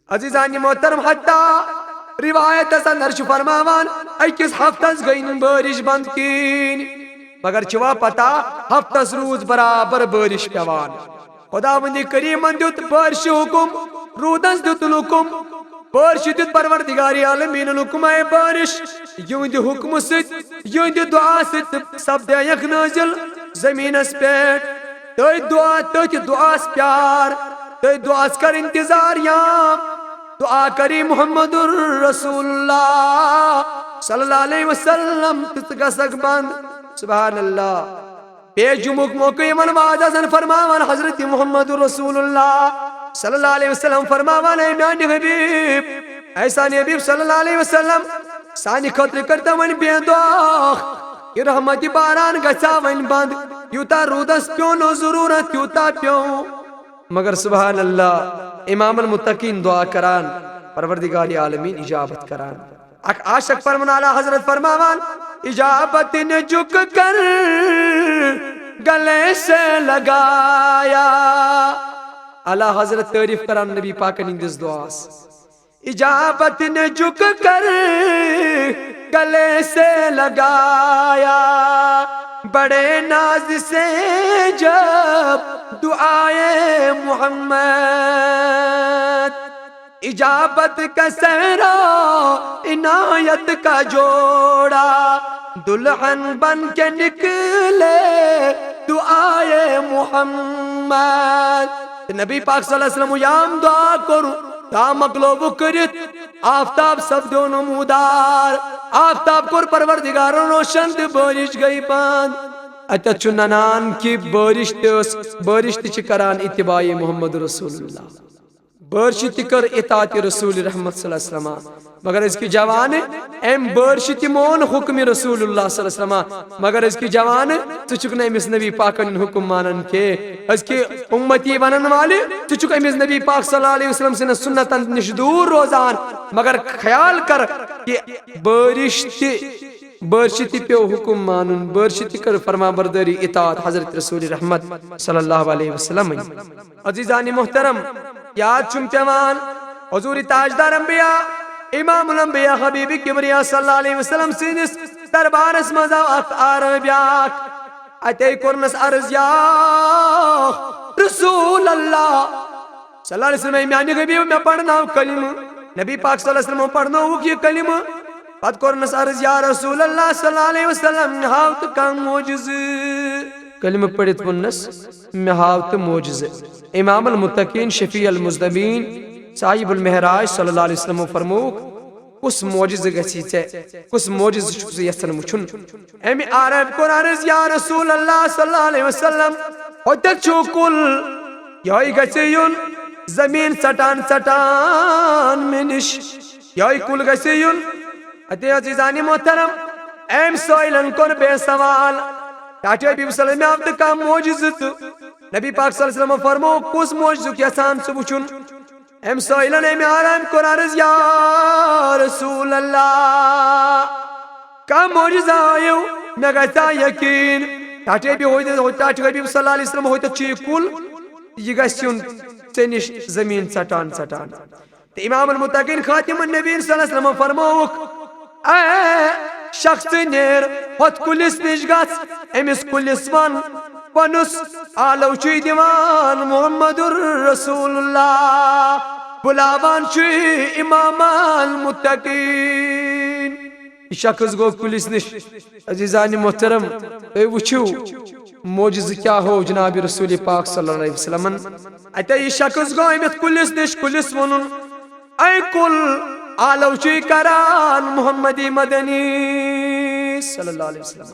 عزیزان محترم، حتیٰ روایتس اندر چھُ فرماوان، أکِس ہفتس گٔے نہٕ بٲرِش بنٛد کِہیٖنۍ، مگر چھُوا پتہ، ہفتس روٗز برابر بٲرِش پٮ۪وان۔ خداوندِ کریمن دیُت بٲرشہِ حُکم، روٗدس دیُت حُکم، بٲرشہِ دیُت پروردگار عالمیٖنن حُکم، اے بٲرِش، یِہنٛدِ حُکمہٕ سۭتۍ، یِہنٛدِ دُعا سۭتۍ سپدیکھ نٲزِل زمیٖنس پٮ۪ٹھ۔ تٔتھۍ دُعا، تٔتھۍ دُعاہس پیار، تٔتھۍ دُعاہس کر انتظار یام۔ دعا کری محمد رسول اللہ صلی اللہ علیہ وسلم تہٕ ژٕ گژھکھ بنٛد۔ سبحان اللہ۔ بے جمعک موقع یِمن واز آسان فرماوان حضرت محمد رسول اللہ صلی اللہ علیہ وسلم فرماوان، اے میانہِ حبیب، اے سانہِ حبیب صلی اللہ علیہ وسلم، سانہِ خٲطرٕ کٔرتو وۄنۍ بے دعا، یہِ رحمتِ باران گژھِ ہا وۄنۍ بنٛد، یوٗتاہ روٗدس پیوٚو نہٕ ضروٗرت، تیوٗتاہ پیوٚو۔ مگر سبحان اللہ، امام المتقین دعا کران، پروردگار عالمین اجابت کران۔ اکھ عاشق فرمان اعلیٰ حضرت فرماوان، اجابت نے جھک کر گلے سے لگایا۔ اعلیٰ حضرت تعریف کران نبی پاکن ہندس دعاس۔ اجابت نے جھک کر گلے سے لگایا، بڑے ناز سے جب دعائے محمد، اجابت کا سہرا عنایت کا جوڑا، دلہن بن کے نکلے دعائے محمد۔ نبی پاک صلی اللہ علیہ وسلم یام دعا کوٚر، دعا مۄکلووُکھ کٔرِتھ، آفتاب سپدیو نمودار، آفتاب کوٚر پروردگارن روشن تہٕ بٲرِش گٔے بنٛد۔ اتٮ۪تھ چھُ ننان کہِ بٲرِش تہِ ٲس، بٲرِش تہِ چھِ کران اتباع محمد رسول اللہ۔ بٲرشہِ تہِ کٔر اطاعت رسول رحمت صلی اللہ علیہ وسلم۔ مگر أزکہِ جوانہٕ، أمۍ بٲرشہِ تہِ مون حکم رسول اللہ صلی اللہ علیہ وسلم۔ مگر أزکہِ جوانہٕ، ژٕ چھُکھ نہٕ أمِس نبی پاکن ہُنٛد حکم مانان کینٛہہ۔ أزکہِ اُمتی ونن والہِ، ژٕ چھُکھ أمِس نبی پاک صلی اللہ علیہ وسلم سٕنٛدٮ۪ن سُنتن نِش دوٗر روزان۔ مگر خیال کر کہِ بٲرِش تہِ، بٲرشہِ تہِ پیوٚو حکم مانُن، بٲرشہِ تہِ کٔر فرما بردٲری اطاعت حضرت رسول رحمت صلی اللہ علیہ وسلم۔ عزیزان محترم، یاد چھُم پٮ۪وان حضور تاجدار انبیاء، امام الانبیاء، حبیب کبریا صلی اللہ علیہ وسلم سٕنٛدِس دربارس منٛز آو اکھ عربی اکھ۔ اتے کوٚرنس عرض، یا رسول اللہ صلی اللہ علیہ وسلم، اے میانہِ حبیب، مےٚ پرناو کلمہٕ۔ نبی پاک صلی اللہ علیہ وسلم پرنووُکھ یہِ کلمہٕ۔ پتہٕ کوٚرنس عرض، یا رسول اللہ صلی اللہ علیہ وسلم، مےٚ ہاو تہٕ کانٛہہ معجزٕ۔ کلمہٕ پٔرِتھ ووٚننس، مےٚ ہاو تہٕ معجزٕ۔ امام المتقین، شفیع المذنبین، صاحب المعراج صلی اللہ علیہ وسلم فرمووُکھ، کُس معجزٕ گژھی ژےٚ؟ کُس معجزٕ چھُکھ ژٕ یژھان وٕچھُن؟ امہِ عرب کوٚر عرض، یا رسول اللہ صلی اللہ علیہ وسلم، ہوٚتٮ۪تھ چھُ کُل، یہوے گژھِ یُن زمین ژٹان ژٹان مےٚ نِش، یہوے کُل گژھِ یُن۔ اتے عزیزان محترم، امہِ سٲیلن کوٚر بیٚیہِ سوال، ٹاٹھۍ حبیب صلی اللہ علیہ وسلم، مےٚ آو تہٕ کانٛہہ معجزٕ تہٕ نبی پاک صلی اللہ علیہ وسلم فرموو، کُس معجزُک یژھان ژٕ وٕچھُن؟ امہِ سٲیلن امہِ عرب کوٚر عرض، یا رسول اللہ، کانٛہہ معجزٕ ہٲیِو، مےٚ گژھِ ہا یقین۔ ٹاٹھۍ حبیب ہوٚتہِ، ٹاٹھۍ حبیب صلی اللہ علیہ وسلم ہوٚتٮ۪تھ چھُ یہِ کُل، یہِ گژھِ یُن ژےٚ نِش زمین ژٹان ژٹان۔ تہٕ امام المتقین خاتم النبیین صلی اللہ علیہ وسلم فرمووُکھ، اے شخص، نیر ہۄتھ کُلِس نِش گژھ، أمِس کُلِس وَن، پنُس آلو چھُے دِوان محمد رسول اللہ، بُلاوان چھُے امام المتقین۔ یہِ شخص گوٚو کُلِس نِش۔ عزیزان محترم، تُہۍ وٕچھِو، معجزٕ کیٛاہ ہوو جناب رسول پاک صلی اللہ علیہ وسلمن۔ اتے یہِ شخص گوٚو أمِتھ کُلِس نِش، کُلِس ووٚنُن، اے کُل، آلو چھُے کران محمدی مدنی صلی اللہ علیہ وسلم۔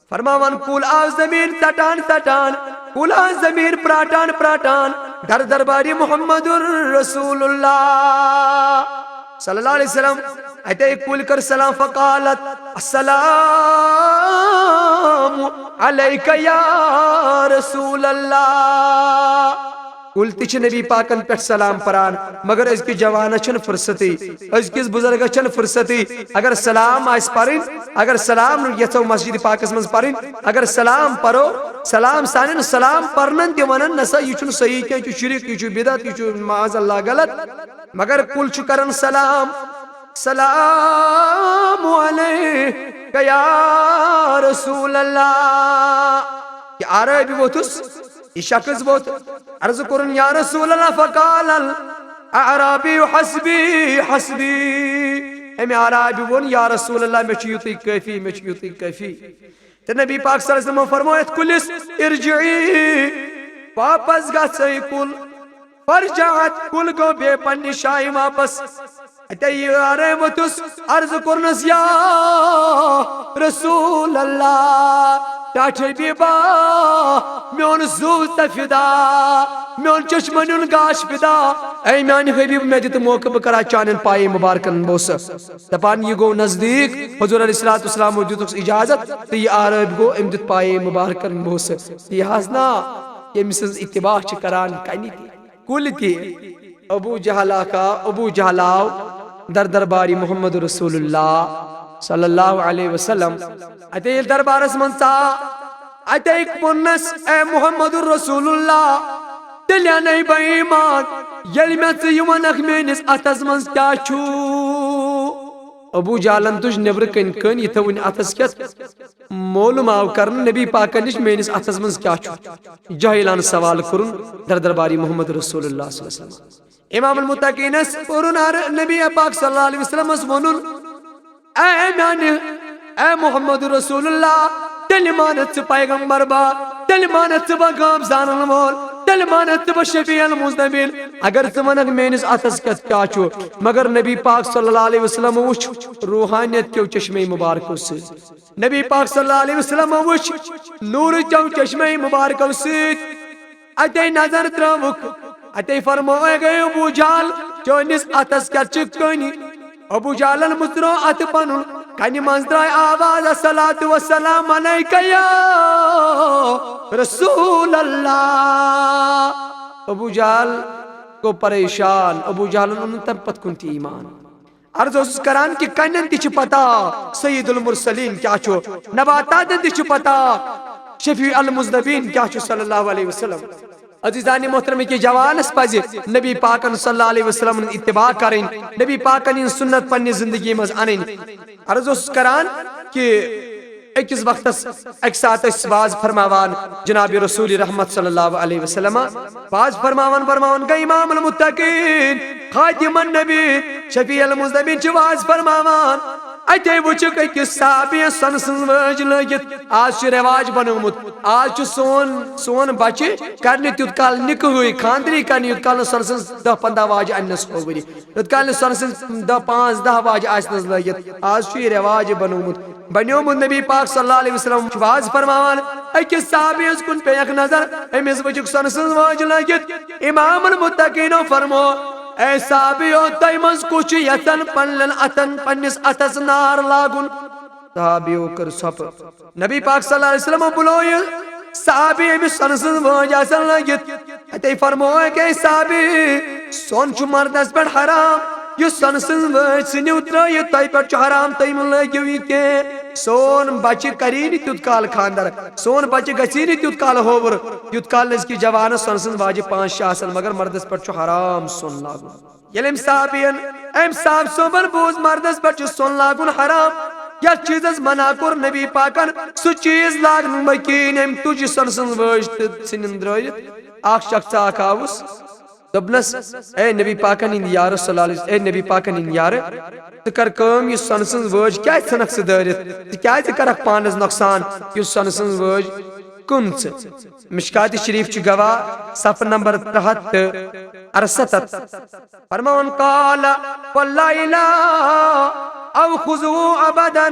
فرماوان، کُل آو زمین ژٹان ژٹان، کُل آو زمین پراٹان پراٹان، در درباری محمد رسول اللہ صلی اللہ علیہ وسلم۔ اتے کُلۍ کٔر سلام، فقالت، السلام علیک یا رسول اللہ۔ کُلۍ تہِ چھِ نبی پاکن پٮ۪ٹھ سلام پران، مگر أزکِس جوانس چھنہٕ فرصتٕے، أزکِس بُزرگس چھنہٕ فرصتٕے۔ اگر سلام آسہِ پرٕنۍ، اگر سلام یژھو مسجد پاکس منٛز پرٕنۍ، اگر سلام پرو، سلام سانٮ۪ن سلام پرنن تہِ ونن، نسا، یہِ چھُنہٕ صحیح کینٛہہ، یہِ چھُ شرک، یہِ چھُ بدعت، یہِ چھُ معاذ اللہ غلط۔ مگر کُل چھُ کران سلام، السلام علیک یا رسول اللہ۔ یہِ عربی ووٚتھُس، یہِ شخص ووٚتھ، عرض کوٚرُن، یا رسول اللہ، فقال الاعرابی، حسبی، حسبی۔ أمۍ عربی ووٚن، یا رسول اللہ، مےٚ چھُ یُتُے کٲفی، مےٚ چھُ یُتُے کٲفی۔ تہٕ نبی پاک صلی اللہ علیہ وسلم فرموو یتھ کُلِس، ارجعی، واپس گژھ اے کُل۔ فرجعت، کُل گوٚو بیٚیہِ پننہِ جایہِ واپس۔ اتے یہِ عرب ووٚتھُس، عرض کوٚرنس، یا رسول اللہ، ٹاٹھۍ حبیبا، میون زُو تہ فدا، میون چشمن ہُنٛد گاش فدا۔ اے میانہِ حبیب، مےٚ دِ تہٕ موقعہٕ، بہٕ کرا چانٮ۪ن پایے مبارکن بوسہٕ۔ دپان، یہِ گوٚو نزدیٖک، حضور علیہ الصلوۃ والسلامو دیُتُکھ اجازت، تہٕ یہِ عرب گوٚو، أمۍ دیُت پایے مبارکن بوسہٕ۔ یہِ حظ نا، ییٚمہِ سٕنٛز اتباع چھِ کران کنہِ تہِ، کُلۍ تہِ۔ ابو جہل آکھا، ابو جہل آو در درباری محمد رسول اللہ صلی اللہ علیہ وسلم۔ اتے ییٚلہِ دربارس منٛز ژاو، اتے ووٚننس، اے محمد رسول اللہ، تیٚلہِ انے بہٕ ایمان، ییٚلہِ مےٚ ژٕ یہِ ونکھ، میٲنِس اتھس منٛز کیٛاہ چھُ؟ ابو جہلن تُج نیبرٕ کنۍ کٔنۍ، یہِ تھٲوٕنۍ اتھس کٮ۪تھ۔ معلوم آو کرنہٕ نبی پاکن نِش، میٲنِس اتھس منٛز کیٛاہ چھُ؟ جاہلانہٕ سوال کوٚرُن در درباری محمد رسول اللہ صلی اللہ علیہ وسلم۔ امام المتقینس کوٚرُن عرض، نبی پاک صلی اللہ علیہ وسلمس ووٚنُن، اے میانہِ، اے محمد رسول اللہ، تیٚلہِ مانتھ ژٕ پیغمبر با، تیٚلہِ مانتھ ژٕ بہٕ غٲب زانن وول، مانتھ تہٕ بہٕ شفیع المذنبین، اگر ژٕ ونکھ میٲنِس اتھس کیٛاہ کیٛاہ چھُ، مگر نبی پاک صلی اللہ علیہ وسلم وُچھ روحانیت کیو چشمے مبارکو سۭتۍ۔ نبی پاک صلی اللہ علیہ وسلم وُچھ نوٗرٕ چو چشمے مبارکو سۭتۍ۔ اتے نظر ترٲوٕکھ، اتے فرموو، "اے گٔے ابو جہل، چٲنِس اتھس کیٛاہ چھِ کٔنۍ؟" ابو جہلن مُژرو اتھٕ پنُن، کنہِ منٛز درٛاے آواز، "الصلاۃ والسلام علیک یا رسول اللہ۔" ابو جہل گوٚو پریشان، ابو جہلن اوٚن نہٕ تمہِ پتہٕ کُن تہِ ایمان۔ عرض اوسُس کران کہِ کنٮ۪ن تہِ چھِ پتہ سید المرسلین کیٛاہ چھُ، نباتاتن تہِ چھِ پتہ شفیع المذنبین کیٛاہ چھُ صلی اللہ علیہ وسلم۔ عزیزانِ محترمہٕ کہِ جوانس پزِ نبی پاکن صلی اللہ علیہ وسلم ہُنٛد اتباع کرٕنۍ، نبی پاکن ہٕنٛز سنت پننہِ زندگی منٛز انٕنۍ۔ عرض اوسُس کران کہِ أکِس وقتس، اکہِ ساتہٕ ٲسۍ واز فرماوان جناب رسول رحمت صلی اللہ علیہ وسلم، واز فرماوان فرماوان گٔے امام المتقین، خاتم النبی، شفیع المذنبین چھِ واز فرماوان۔ اتے وٕچھُکھ أکِس صحابی سۄنہٕ سٕنٛز وٲج لٲگِتھ۔ آز چھُ رٮ۪واج بنومُت، آز چھُ سون سون بچہِ کرنہِ تیُتھ کال نکاحٕے، خانٛدرٕے کرنہِ، یوٗت کال نہٕ سۄنہٕ سٕنٛز دَہ پنٛداہ واجہِ اننس ہووُرِ، یوٗت کال نہٕ سۄنہٕ سٕنٛز دَہ پانٛژھ دَہ واجہِ آسنس لٲگِتھ۔ آز چھُ یہِ رٮ۪واج بنومُت۔ بنیومُت۔ نبی پاک صلی اللہ علیہ وسلم چھُ واز فرماوان، أکِس صحابی ہٕنٛز کُن پیٚیَکھ نظر، أمِس وٕچھُکھ سۄنہٕ سٕنٛز وٲج لٲگِتھ۔ امام المتقینو فرمو، "اے صحابیو، تۄہہِ منٛز کُس چھُ یژھان پننٮ۪ن اتھن، پننِس اتھس نار لاگُن؟" صحابیو کٔر ژھۄپہٕ۔ نبی پاک صلی اللہ علیہ وسلم بُلوو یہِ صحابی، أمِس سۄنہٕ سٕنٛز وٲج آسان لٲگِتھ۔ اتے فرمووُکھ، "اے صحابی، سۄن چھُ مردس پٮ۪ٹھ حرام، یُس سۄنہٕ سٕنٛز وٲج ژھٕنِو ترٲوِتھ، تۄہہِ پٮ۪ٹھ چھُ حرام، تُہۍ مہٕ لٲگِو یہِ کینٛہہ۔ سون بچہِ کری نہٕ تیُتھ کال خانٛدر، سون بچہِ گژھی نہٕ تیُتھ کال ہووُر، یُتھ کال نہٕ أزکِس جوانس سۄنہٕ سٕنٛز واجہِ پانٛژھ شےٚ آسن، مگر مردس پٮ۪ٹھ چھُ حرام سۄن لاگُن۔" ییٚلہِ أمۍ صحابین، أمۍ صحاب صٲبن بوٗز مردس پٮ۪ٹھ چھُ سۄن لاگُن حرام، یتھ چیٖزس منع کوٚر نبی پاکن، سُہ چیٖز لاگ نہٕ بہٕ کِہیٖنۍ۔ أمۍ تُج یہِ سۄنہٕ سٕنٛز وٲج تہٕ ژھٕنِن درٲوِتھ۔ اکھ شخص اکھ آوُس، دوٚپنس، "اے نبی پاکن ہٕنٛدۍ یارٕ صلی اللہ علیہ وسلم، اے نبی پاکن ہٕنٛدۍ یارٕ، ژٕ کر کٲم، یہِ سۄنہٕ سٕنٛز وٲج کیازِ ژھٕنکھ ژٕ دٲرِتھ؟ ژٕ کیازِ کرکھ پانس نۄقصان؟ یہِ سۄنہٕ سٕنٛز وٲج کٕن ژٕ؟" مشکات شریف چھُ گواہ، صفحہ نمبر ترٛےٚ ہتھ تہٕ ارستتھ۔ فرماوان، "قال واللہ لا اؤخذه ابدا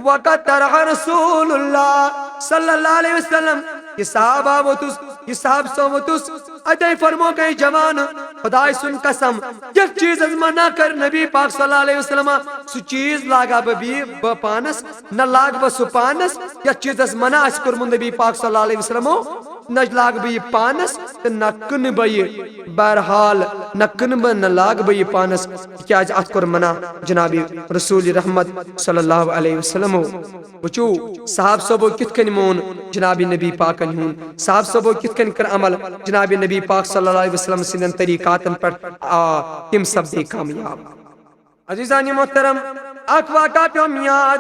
وقد طرح رسول اللہ صلی اللہ علیہ وسلم۔" یہِ صحابہ ووتُس، یہِ صحاب سو ووتُس، اتے فرمو گٔے جوان، خدائے سُنٛد قسم، یتھ چیٖزس منع کر نبی پاک صلی اللہ علیہ وسلم، سُہ چیٖز لاگا بہٕ بیٚیہِ بہٕ پانس، نہ لاگ بہٕ سُہ پانس، یتھ چیٖزس منع آسہِ کوٚرمُت نبی پاک صلی اللہ علیہ وسلمو، نہ لاگ بہٕ یہِ پانس تہٕ نہ کٕنہٕ بہٕ یہِ۔ بہرحال، نہ کٕنہٕ بہٕ، نہ لاگ بہٕ یہِ پانس، تِکیازِ اتھ کوٚر منع جناب رسول رحمت صلی اللہ علیہ وسلمو۔ وٕچھِو، صحاب صٲبو کِتھ کٔنۍ مون جناب نبی پاکن ہُنٛد، صحاب صٲبو کِتھ کٔنۍ کٔر عمل جناب نبی پاک صلی اللہ علیہ وسلم سٕنٛدٮ۪ن طریٖقاتن پٮ۪ٹھ، آ، تِم سپدے کامیاب۔ عزیزان محترم، اکھ واقعہ پیوٚم یاد۔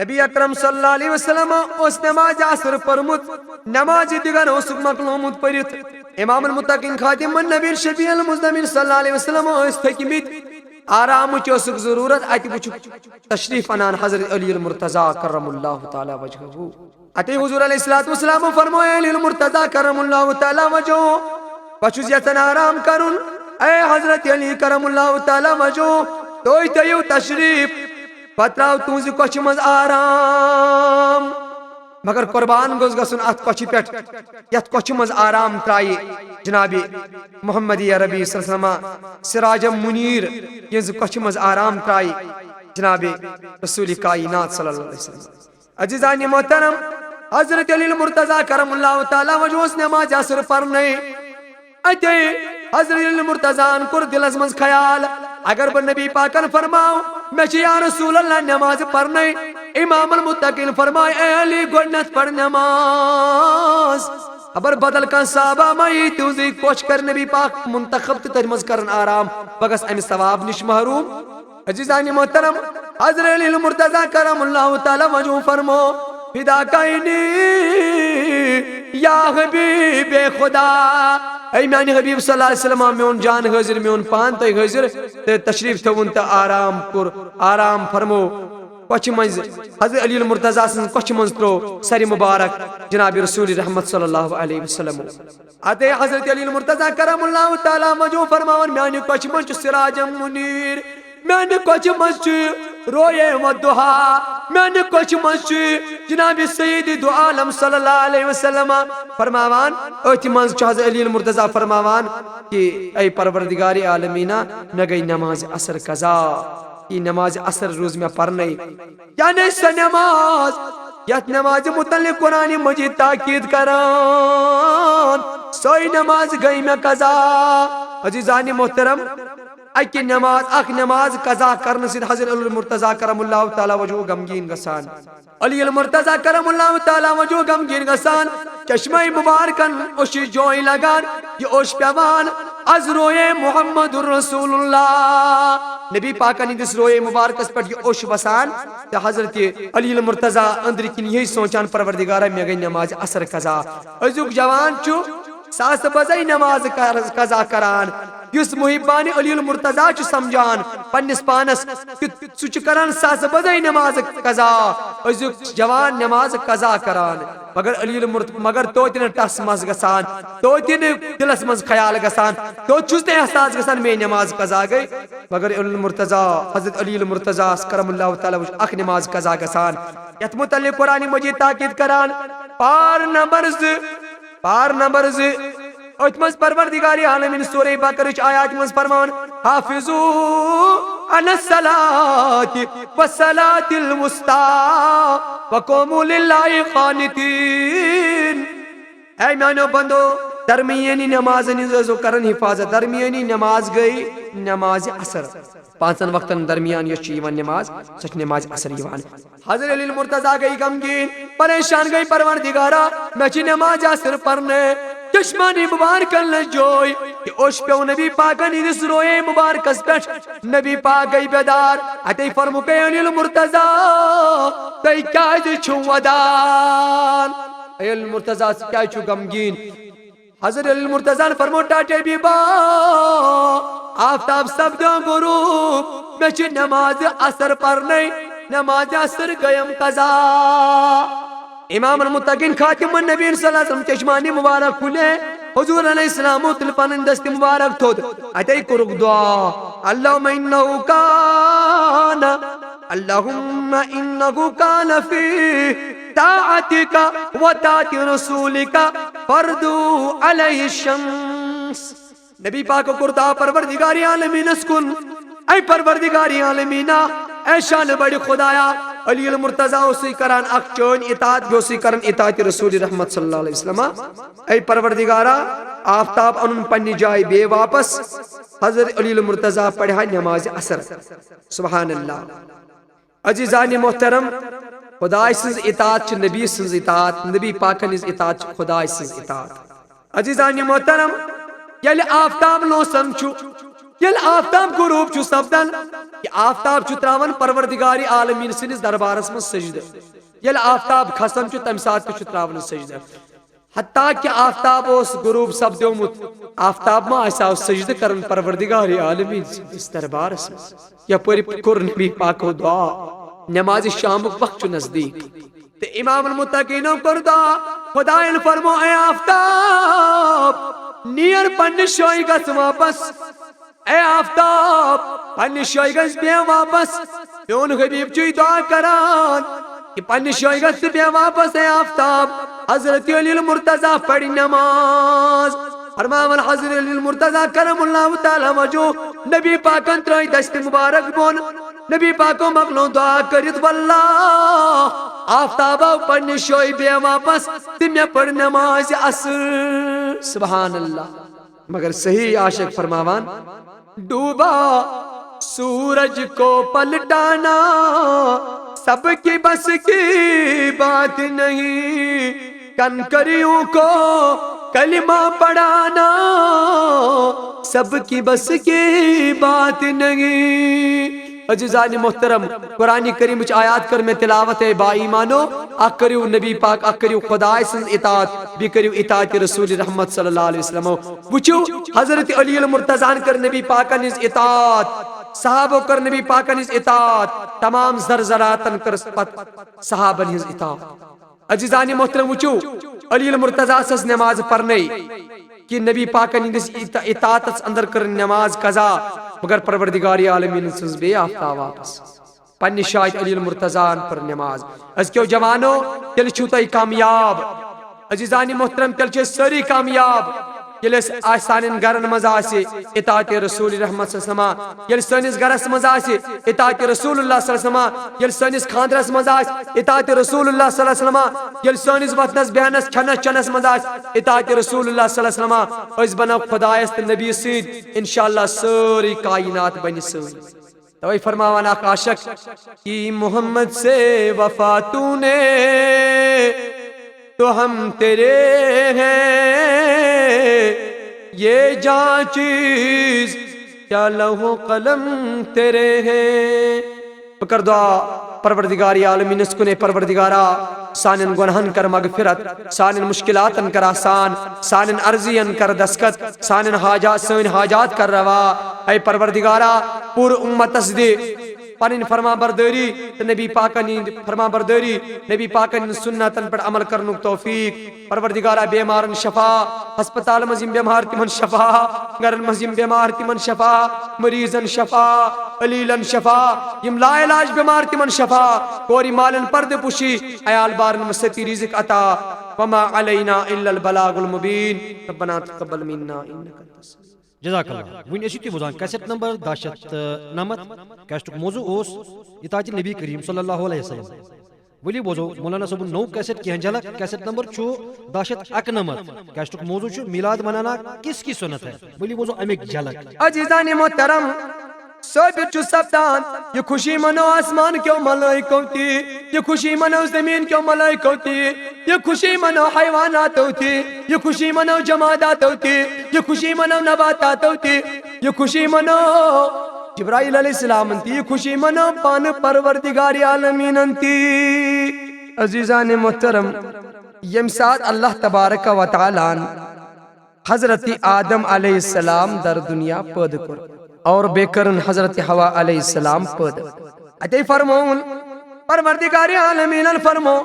نبی اکرم صلی اللہ علیہ وسلم اوس نماز عصر پٔرمٕژ، نماز دِگن اوسُکھ مۄکلومُت پٔرِتھ۔ امام المتقین خاتم النبیین شفیع المذنبین صلی اللہ علیہ وسلم ٲسۍ تھٔکمٕتۍ، آرامٕچ اوسُکھ ضروٗرت۔ اتہِ وٕچھُکھ تشریف انان حضرت علی المرتضی کرم اللہ تعالی وجہہ۔ اتے حضور علیہ الصلوۃ والسلام فرموو، "اے علی المرتضی کرم اللہ تعالی وجہہ، بہٕ چھُس یژھان آرام کرُن۔ اے حضرت علی کرم اللہ تعالی وجہہ، تُہۍ تھٲیِو تشریف، بہٕ ترٛاوٕ تُہنٛزِ کۄچھِ منٛز آرام۔" مگر قربان گوٚژھ گژھُن اتھ کۄچھِ پٮ۪ٹھ، یتھ کۄچھِ منٛز آرام ترٛایہِ جناب محمد عربی صلی اللہ علیہ وسلم، سراج منیر، یِہنٛزِ کۄچھِ منٛز آرام ترٛایہِ جناب رسول کائنات صلی اللہ علیہ وسلم۔ عزیزان محترم، حضرت علی المرتضی کرم اللہ تعالی وجہہ اوس نماز عصر پرنے۔ اتے حضرت علی المرتضی ہن کوٚر دلس منٛز خیال، اگر بہٕ نبی پاکن فرماو، مےٚ چھِ یا رسول اللہ نماز پرنے، امام المتقین فرمایہِ، "اے علی، گۄڈٕنیتھ پر نماز۔ خبر بدل کانٛہہ صحابہ ما یی تُہنٛزٕے کۄچھ کرِ نبی پاک منتخب تہٕ تٔتھۍ منٛز کرن آرام، بہٕ گژھٕ امہِ ثواب نِش محروم۔" عزیزان محترم، حضرت علی المرتضی کرم اللہ تعالی وجہہ فرمو، "فداک عینی یا حبیب خدا۔" اے میانہِ حبیب صلی اللہ علیہ وسلم، میون جان حٲضِر، میون پان تۄہہِ حٲضِر، تہٕ تشریف تھٲوُن تہٕ آرام کوٚر، آرام فرمو۔ کۄچھِ منٛز، حضرت علی المرتضی سٕنٛز کۄچھِ منٛز ترٛوو سرِ مبارک جناب رسول رحمت صلی اللہ علیہ وسلم۔ اتے حضرت علی المرتضی کرم اللہ تعالیٰ وجہہ فرماوان، میانہِ کۄچھِ منٛز چھُ سراجم منیر، میانہِ کۄچھِ منٛز چھُ روئے و دہا، میانہِ کۄچھِ منٛز چھُ جناب سید دو عالم صلی اللہ علیہ وسلم فرماوان۔ أتھۍ منٛز چھُ حضرت علی المرتضی فرماوان کہ اے پروردگار عالمینا، مےٚ گٔے نماز عصر قضا، یہِ نماز عصر روٗز مےٚ پرنے۔ یعنی سۄ نماز یتھ نمازِ متعلق قرآن مجید تاکید کران، سۄے نماز گٔے مےٚ قضا۔ عزیزانِ محترم، اکہِ نماز، اکھ نماز قضا کرنہٕ سۭتۍ حضرت علی المرتضی کرم اللہ تعالیٰ وجہہ غمگیٖن گژھان۔ علی المرتضی کرم اللہ تعالیٰ وجہہ غمگیٖن گژھان، چشمے مبارکن اوٚشہِ جوے لگان، یہِ اوٚش پیوان از روئے محمد رسول اللہ۔ نبی پاکن ہٕنٛدِس روئے مبارکس پٮ۪ٹھ یہِ اوٚش وسان، تہٕ حضرت علی المرتضی أنٛدرٕ کِنۍ یِہے سونٛچان، پروردگارا، مےٚ گٔے نماز عصر قضا۔ أزیُک جوان چھُ ساسہٕ بزے نماز قضا کران، یُس محبانِ علی المرتضی چھُ سمجھان پننِس پانس کہِ سُہ چھُ کران ساسہٕ بزے نماز قضا۔ أزیُک جوان نماز قضا کران، مگر علی المرت-، مگر توتہِ نہٕ ٹس مس گژھان، توتہِ نہٕ دلس منٛز خیال گژھان، توتہِ چھُس نہٕ احساس گژھان میٲنۍ نماز قضا گٔے۔ مگر علی المرتضی، حضرت علی المرتضی کرم اللہ تعالیٰ وجہہ اکھ نماز قضا گژھان، یتھ متعلق قرآن مجید تاکید کران، پار نمبر زٕ، پار نمبر زٕ، أتھۍ منٛز پروردگار عالمین سورہ بقرٕچ آیات منٛز فرمان، حافظوا علی الصلاۃ والصلاۃ الوسطیٰ وقوموا للہ قانتین۔ اے میانیو بندو، درمیٲنی نمازن ہٕنٛز ٲسۍزیو کران حفاظت۔ درمیٲنی نماز گٔے نماز عصر۔ پانٛژن وقتن درمیان یۄس چھِ یِوان نماز، سۄ چھِ نماز عصر یِوان۔ حضرت علی المرتضی گٔے غمگیٖن، پریشان گٔے، پروردگارا، مےٚ چھِ نماز عصر پرنہِ، چشمانِ مبارکن لٔج جوے، یہِ اوٚش پیوٚو نبی پاکن ہٕنٛدِس روئے مبارکس پٮ۪ٹھ۔ نبی پاک گٔے بیدار، اتے فرموو، اے علی المرتضی، تُہۍ کیازِ چھِو ودان؟ اے علی المرتضی، ژٕ کیازِ چھُکھ غمگیٖن؟ حضرت علی المرتضی فرموو، ٹاٹے بیبا، آفتاب سپدیو غروب، مےٚ چھِ نماز عصر پرنَے، نماز عصر گٔیم قضا۔ امام المتقین خاتم النبیین صلی اللہ علیہ وسلم چشمانِ مبارک کھُلے، حضور علیہ السلام تُل پنٕنۍ دستِ مبارک تھوٚد، اتے کوٚرُکھ دعا، اللہم انہ کان، اللہم انہ کان فی طاعتک و طاعت رسولک فردوا علیہ الشمس۔ نبی پاکو کوٚر دعا پروردگار عالمینس کُن، اے پروردگار عالمینا، اے شان بڑِ خدایا، علی المرتضی اوسُے کران اکھ چٲنۍ اطاعت، بیٚیہِ اوسُے کران اطاعت رسول رحمت صلی اللہ علیہ وسلم۔ اے پروردگارا، آفتاب انُن پننہِ جایہِ بیٚیہِ واپس۔ حضرت علی المرتضی پرِ ہا نماز عصر۔ سبحان اللہ۔ عزیزانِ محترم، خدائے سٕنٛز اطاعت چھِ نبی سٕنٛز اطاعت، نبی پاکن ہٕنٛز اطاعت چھِ خدائے سٕنٛز اطاعت۔ عزیزانِ محترم، ییٚلہِ آفتاب لوسان چھُ، ییٚلہِ آفتاب غروب چھُ سپدان، یہِ آفتاب چھُ تراوان پروردگار عالمین سٕنٛدِس دربارس منٛز سجدٕ۔ ییٚلہِ آفتاب کھسان چھُ، تمہِ ساتہٕ تہِ چھُ تراوان سجدٕ۔ حتیٰ کہ آفتاب اوس غروب سپدیومُت، آفتاب ما آسہِ ہا سجدٕ کران پروردگار عالمین سٕنٛدِس دربارس منٛز؟ یپٲرۍ کوٚر نبی پاکو دعا، نمازِ شامُک وقت چھُ نزدیٖک۔ تہٕ امام المتقینو کوٚر دعا، خدایَن فرمو، اے آفتاب، نیر پننہِ جایہِ گژھ واپس۔ اے آفتاب، پننہِ جایہِ گژھ بیٚہہ واپس۔ میون حبیب چھُے دعا کران کہ پننہِ جایہِ گژھ ژٕ بیٚہہ واپس، اے آفتاب۔ حضرت علی المرتضی پرِ نماز۔ فرماوان حضرت علی المرتضی کرم اللہ تعالیٰ وجہہ، نبی پاکن ترٲے دستِ مبارک بۄن۔ نبی پاکو مۄکلو دعا کٔرِتھ، واللہ، آفتاب آو پننہِ جایہِ بیٚہہ واپس تہٕ مےٚ پٔر نماز عصر۔ سبحان اللہ۔ مگر صحیح عاشق فرماوان، ڈوبا سورج کو پلٹانا سب کی بس کی بات نہیں، کنکریوں کو کلمہ پڑھانا سب کی بس کی بات نہیں۔ عزیزانِ محترم، قرآن کریمٕچ آیات کٔر مےٚ تلاوت، اے با ایمانو، اکھ کٔرِو نبی پاک، اکھ کٔرِو خداے سٕنٛز اطاعت، بیٚیہِ کٔرِو اطاعت رسول رحمت صلی اللہ علیہ وسلم۔ وٕچھِو، حضرت علی المرتضیٰ ہن کٔر نبی پاکن ہٕنٛز اطاعت، صحابو کٔر نبی پاکن ہٕنٛز اطاعت، تمام زرزراتن کٔرٕس پتہٕ صحابن ہٕنٛز اطاعت۔ عزیزانِ محترم، وٕچھِو، علی المرتضیٰ ہس ٲس نماز پرنے، کہ نبی پاکن ہندس اطا- اطاعتس اندر کٔر نماز قضا، مگر پروردگار عالمین سٕنٛز بیٚیہِ آفتاب واپس۔ پننہِ شاید علی المرتضیٰ ہن پٔر نماز۔ أزکیو جوانو، تیٚلہِ چھِو تُہۍ کامیاب۔ عزیزانِ محترم، تیٚلہِ چھِ أسۍ سٲری کامیاب۔ ییٚلہِ أسۍ آسہِ سانٮ۪ن گرن منٛز آسہِ اطاعتِ رسول رحمت صلی اللہ علیہ وسلم، ییٚلہِ سٲنِس گرس منٛز آسہِ اطاعتِ رسول اللہ صلی اللہ علیہ وسلم، ییٚلہِ سٲنِس خاندرس منٛز آسہِ اطاعتِ رسول اللہ صلی اللہ علیہ وسلم، ییٚلہِ سٲنِس وۄتھنس بیٚہنس کھٮ۪نس چٮ۪نس منٛز آسہِ اطاعتِ رسول اللہ صلی اللہ علیہ وسلم، أسۍ بنو خدایس تہٕ نبی سۭتۍ، انشاءاللہ سٲرٕے کائنات بنہِ سٲنۍ۔ توے فرماوان اکھ عاشق کہ محمد سے وفا تو نے تو ہم تیرے ہیں، یہ جاں چیز کیا لوح و قلم تیرے ہیں۔ بہٕ کَرٕ دُعا پروردگار عالمیٖنَس کُن، اے پروردگارا، سانٮ۪ن گۄناہَن کَر مغفرت، سانٮ۪ن مُشکِلاتَن کَر آسان، سانٮ۪ن عرضیَن کَر دستخط، سانٮ۪ن حاجات، سٲنۍ حاجات کَر روا۔ اے پروردگارا، پوٗرٕ اُمتَس دِ پنٕنۍ فرما بردٲری تہٕ نبی پاکن ہٕنٛدۍ فرما بردٲری، نبی پاکن ہٕنٛدۍ سُنتن پٮ۪ٹھ عمل کرنُک توفیق۔ پروردگارا، بیمارن شفا، ہسپتال منٛز یِم بیمار تِمن شفا، گرن منٛز یِم بیمار تِمن شفا، مریضن شفا، علیلن شفا، یِم لا علاج بیمار تِمن شفا، کورِ مالن پردٕ پوشی، عیال بارن منٛز ستی رزق عطا۔ وما علینا الا البلاغ المبین۔ ربنا تقبل منا انک انت السمیع۔ جزاک اللہ۔ وۄنۍ ٲسِو تُہۍ بوزان کیسٹ نمبر دَہ شیٚتھ تہٕ نَمَتھ۔ کیسٹُک موضوع اوس اطاعت نبی کریم صلی اللہ علیہ وسلم۔ ؤلِو بوزو مولانا صٲبُن نوٚو کیسٹ کینٛہہ جھلک۔ کیسٹ نمبر چھُ دَہ شیٚتھ اَکہٕ نَمَتھ۔ کیسٹُک موضوع چھُ میلاد منانا کس کی سنت ہے۔ ؤلِو بوزو اَمِکۍ جھلک۔ عزیزانِ محترم، ثٲبت چھُ سپدان، یہِ خوشی منو آسمان کیو ملائکو تہِ، یہِ خوشی منو زمین کیو ملائکو تہِ، یہِ خوشی منو حیواناتو تہِ، یہِ خوشی منو جماداتو تہِ، یہِ خوشی منو نباتاتو تہِ، یہِ خوشی منو جبرائیل علیہ السلامن تہِ، یہِ خوشی منو پانہٕ پروردگار عالمیٖنن تہِ۔ عزیزانِ محترم، ییٚمہِ ساتہٕ اللہ تبارک و تعالیٰ ہن حضرت آدم علیہ السلام در دنیا پٲدٕ کوٚر اور بیٚیہِ کٔرٕن حضرت حوا علیہ السلام پٲدٕ۔ اتے فرمووُن پروردگار عالمیٖنن فرمو،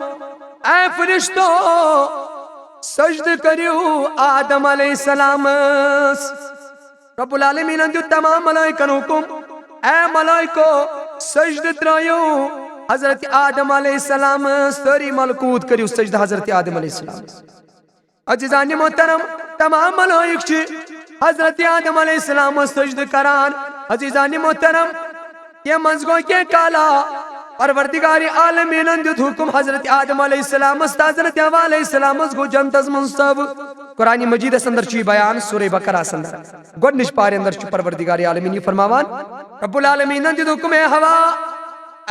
اے فرشتو، سجدٕ کٔرِو آدم علیہ السلامس۔ رب العالمیٖنن دیُت تمام ملائکن حکم، اے ملائکو، سجدٕ ترٲیِو حضرت آدم علیہ السلامس، سٲری ملکوٗت کٔرِو سجدٕ حضرت آدم علیہ السلامس۔ عزیزانِ محترم، تمام ملائک چھِ حضرت آدم علیہ السلامس سجدٕ کران۔ عزیزانِ محترم، تَمہِ منٛز گوٚو کینٛہہ کالا، پروردگار عالمیٖنن دیُت حکم حضرت آدم علیہ السلامس تہٕ حضرت حوا علیہ السلامس گوٚو جنتس منٛز سب۔ قرآن مجیدس اندر چھُ یہِ بیان سورہ بقرہس اندر۔ گۄڈٕنِچ پارِ اندر چھُ پروردگار عالمیٖن یہِ فرماوان، رب العالمیٖنن دیُت حکم، اے حوا،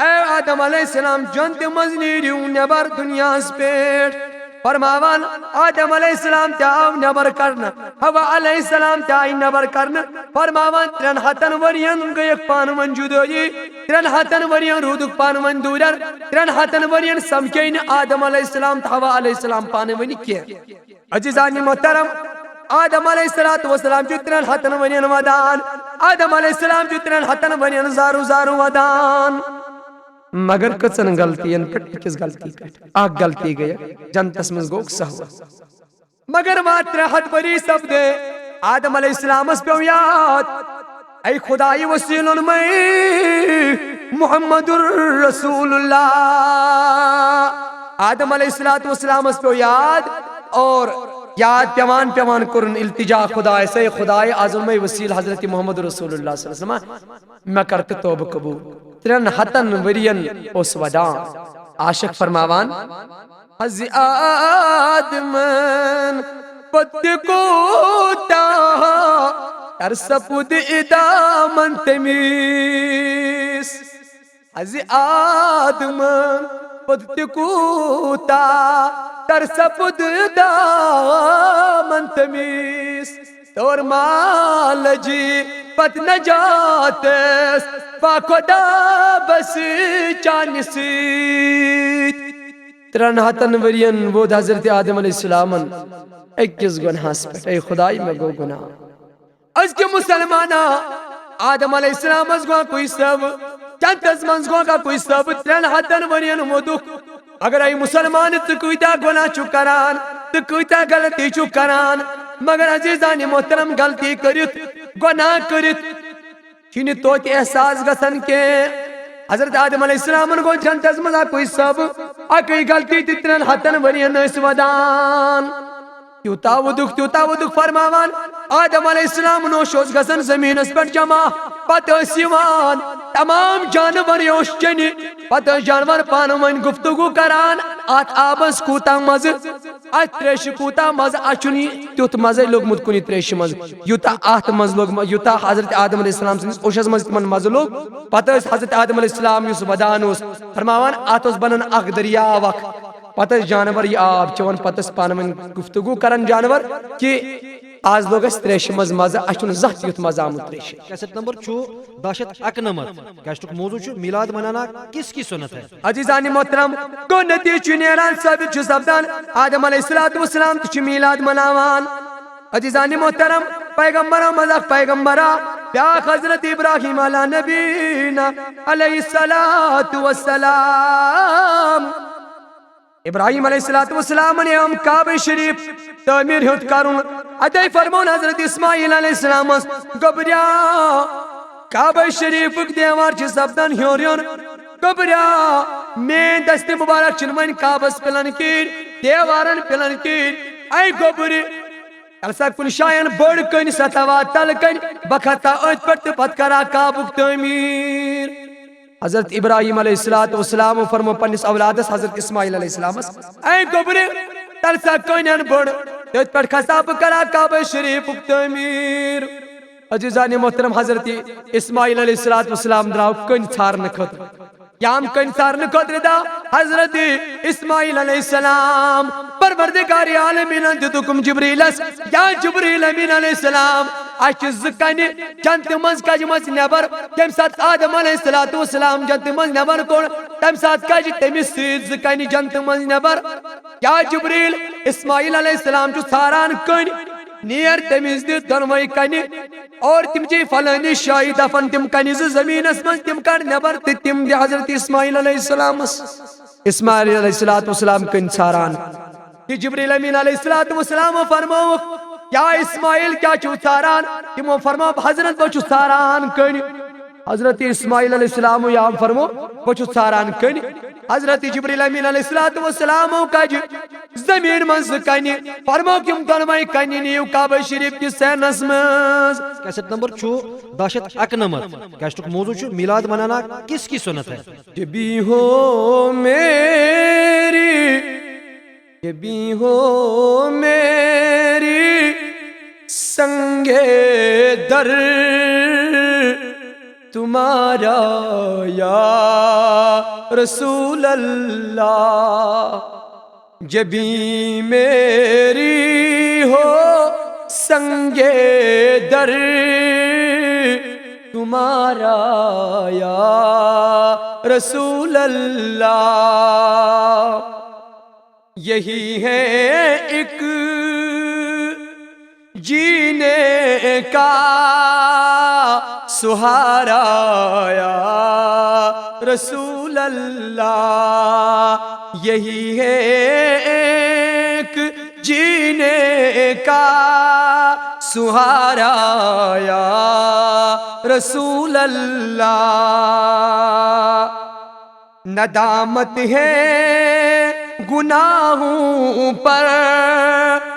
اے آدم علیہ السلام، جنتہِ منٛز نیٖرِو نٮ۪بر دُنیاہس پٮ۪ٹھ۔ فرماوان، آدم علیہ السلام تہِ آو نٮ۪بر کرنہٕ، حوا علیہ السلام تہِ آیہِ نٮ۪بر کرنہٕ۔ فرماوان، ترٛٮ۪ن ہتن ؤرین گٔیکھ پانہٕ ؤنۍ جُدٲیی، ترٛٮ۪ن ہتن ؤرین روٗدُکھ پانہٕ ؤنۍ دوٗرٮ۪ر، ترٛٮ۪ن ہتن ؤرین سمکھے نہٕ آدم علیہ السلام تہٕ حوا علیہ السلام پانہٕ ؤنۍ کینٛہہ۔ عزیزانِ محترم، آدم علیہ الصلوۃ والسلام چھُ ترٛٮ۪ن ہتن ؤرین ودان۔ آدم علیہ السلام چھُ ترٛٮ۪ن ہتن ؤرین زارٕ زارٕ ودان۔ مگر کٔژن غلطین پٮ۪ٹھ؟ أکِس غلطی پٮ۪ٹھ۔ اکھ غلطی گٔیہِ، جنتس منٛز گوٚو سہو۔ مگر وار ترٛےٚ ہتھ ؤری سپدے، آدم علیہ السلامس پیوٚو یاد، اے خدایہِ وسیٖلن مے محمد رسول اللہ۔ آدم علیہ الصلوۃ والسلامس پیوٚو یاد، اور یاد پیوان پیوان کوٚرُن التجا خدایس، اے خدایہِ اعظم مے وسیٖل حضرت محمد رسول اللہ صلی اللہ علیہ وسلم، مےٚ کر تہٕ توبہٕ قبول۔ ترٛٮ۪ن ہتن ؤرین اوس ودان۔ عاشق فرماوان، از آدمن پتہٕ کوٗتاہ تر سپُد ادا من تٔمِس۔ از آدمن پتہٕ تہِ کوٗتاہ تر سپُد ادا من تٔمِس۔ تور ما لجی پتہٕ نجاتس با خدا بس چانہِ سۭتۍ۔ ترٛٮ۪ن ہتن ؤرین ووت حضرت آدم علیہ السلامن أکِس گۄنہس پٮ۪ٹھ، اے خداے، مےٚ گوٚو گۄناہ۔ أزکہِ مسلمانا، آدم علیہ السلامس گوٚو اکُے سب، جنتس منٛز گوٚو اکُے سب، ترٛٮ۪ن ہتن ؤرین ووتُکھ۔ اگر اے مسلمان، ژٕ کۭتیاہ گۄناہ چھُکھ کران، ژٕ کۭتیاہ غلطی چھُکھ کران، مگر عزیزان محترم، غلطی کٔرِتھ، گۄناہ کٔرِتھ چھُنہٕ توتہِ احساس گژھان کینٛہہ۔ حضرت آدم علیہ السلامن گوٚو جنتس منٛز اکُے سبہٕ، اکٕے غلطی تہِ ترٛٮ۪ن ہتن ؤرین ٲسۍ ودان۔ تیوٗتاہ وُدُکھ، تیوٗتاہ وُدُکھ فرماوان۔ آدم علیہ السلام نوش اوس گژھان زٔمیٖنَس پٮ۪ٹھ جمع۔ پتہٕ ٲسۍ یِوان تمام جانور یوش چیٚنہِ۔ پتہٕ ٲسۍ جانور پانہٕ ؤنۍ گفتگو کران، "اَتھ آبَس کوٗتاہ مَزٕ، اَتھ ترٛیشہِ کوٗتاہ مَزٕ، اَسہِ چھُنہٕ یہِ تیُتھ مَزَے لوٚگمُت کُنہِ ترٛیشہِ منٛز، یوٗتاہ اَتھ منٛز لوٚگ، یوٗتاہ حضرت آدم علیہ السلام سٕنٛدِس اوشَس منٛز تِمَن مَزٕ لوٚگ۔" پتہٕ ٲسۍ حضرت آدم علیہ السلام یُس ودان اوس، فرماوان، "اَتھ اوس بَنان اَکھ دٔریاو اَکھ۔" پتہٕ ٲسۍ جانور یہِ آب چٮ۪وان، پتہٕ ٲسۍ پانہٕ ؤنۍ گفتگو کران جانور کہِ آز لوٚگ اَسہِ ترٛیشہِ منٛز مَزٕ، اَسہِ چھُنہٕ زانٛہہ تہِ یُتھ مَزٕ آمُت ترٛیشہِ۔ کیسٹ نمبر چھُ دَہ شیٚتھ اَکنَمَتھ۔ کیسٹُک موضوع چھُ میلاد منانا کس کی سنت ہے؟ عزیزان محترم، گوٚو نتیجہٕ چھُ نیران، ثٲبت چھُ سپدان، آدم علیہ الصلوۃ والسلام تہِ چھُ میلاد مناوان۔ عزیزان محترم، پیغمبرن منٛز اکھ پیغمبرا، بیاکھ حضرت ابراہیم علی نبینا علیہ الصلوۃ والسلام۔ ابراہیم علیہ الصلوۃ والسلام نے ہم کعبہ شریف تعمیر ہیوٚت کرُن۔ ادے فرمون حضرت اسماعیل علیہ السلامس، "گوٚبریا، کعبہ شریفک دیوار چھِ سپدان ہیوٚر ہیوٚر۔ گوٚبریا، میٲنۍ دستِ مبارک چھِنہٕ وۄنۍ کعبس پِلان کِہیٖنۍ، دیوارن پِلان کِہیٖنۍ۔ اے گوٚبرِ، تَلہٕ سا کُنہِ جایہِ بٔڑ کٔنۍ، سۄ تھاوہا تَلہٕ کَنہِ، بہٕ کھسہٕ ہا أتھۍ پٮ۪ٹھ تہٕ پتہٕ کرٕ ہا کعبُک تعمیٖر۔" حضرت ابراہیم علیہ الصلوۃ والسلام فرمو پننِس اولادس حضرت اسماعیل علیہ السلامس، "اے گوٚبرِ، تَلہٕ سا کٔنۍ بٔڑ، تٔتھۍ پٮ۪ٹھ کھسہٕ ہا بہٕ، کرٕ ہا کعبہ شریفُک تعمیٖر۔" عزیزان محترم، حضرت اسماعیل علیہ الصلوۃ والسلام درٛاو کٔنۍ ژھارنہٕ خٲطرٕ۔ یام کٔمۍ ژارنہٕ خٲطرٕ دا حضرت اسماعیل علیہ السلام۔ پروردگار عالمینن دیُت حکم جبریلس، "یا جبریل امین علیہ السلام، اسہِ چھِ زٕ کنہِ جنتہِ منٛز کجمژ نٮ۪بر۔" تمہِ ساتہٕ آدم علیہ الصلوۃ والسلام جنتہِ منٛز نٮ۪بر کوٚڑ، تمہِ ساتہٕ کجہِ تٔمِس سۭتۍ زٕ کنہِ جنتہِ منٛز نٮ۪بر۔ "یا جبریل، اسماعیل علیہ السلام چھُ ژھاران کٔنۍ، نیر تٔمِس دِ دۄنوَے کنہِ اور تِم چھِ فلٲنی جایہِ دفن، تِم کنہِ زٕ زٔمیٖنس منٛز، تِم کڑ نٮ۪بر تہٕ تِم دِ حضرت اسماعیل علیہ السلامس۔" اسماعیل علیہ الصلوۃ والسلام کٔنۍ ژھاران۔ یہِ جبریل امین علیہ الصلوۃ والسلام فرمووُکھ، "یا اسماعیل، کیٛاہ چھُو ژھاران؟" تِمو فرموو، "حضرت، بہٕ چھُس ژھاران کٔنۍ۔" حضرت اسماعیل علیہ السلام یا فرمو، "بہٕ چھُس ژھاران کٔنۍ۔" حضرت جبریل امین علیہ الصلوۃ والسلام کجہِ زمین منٛز زٕ کنہِ، فرمووُکھ، "یِم دۄنوَے کنہِ نِیِو کعبہ شریف کِس سینس منٛز۔" کیسٹ نمبر چھُ دَہ شیٚتھ اَکنَمَتھ۔ کیسٹُک موضوع چھُ میلاد منانا کس کی سنت ہے؟ یہ بھی ہو میری، یہ بھی ہو میری سنگ در، تمہارا یا رسول اللہ۔ جبیں میری ہو سنگ در، تمہارا یا رسول اللہ۔ یہی ہے ایک جینے کا سہارا یا رسول اللہ، یہی ہے ایک جینے کا سہارا یا رسول اللہ۔ ندامت ہے گناہوں پر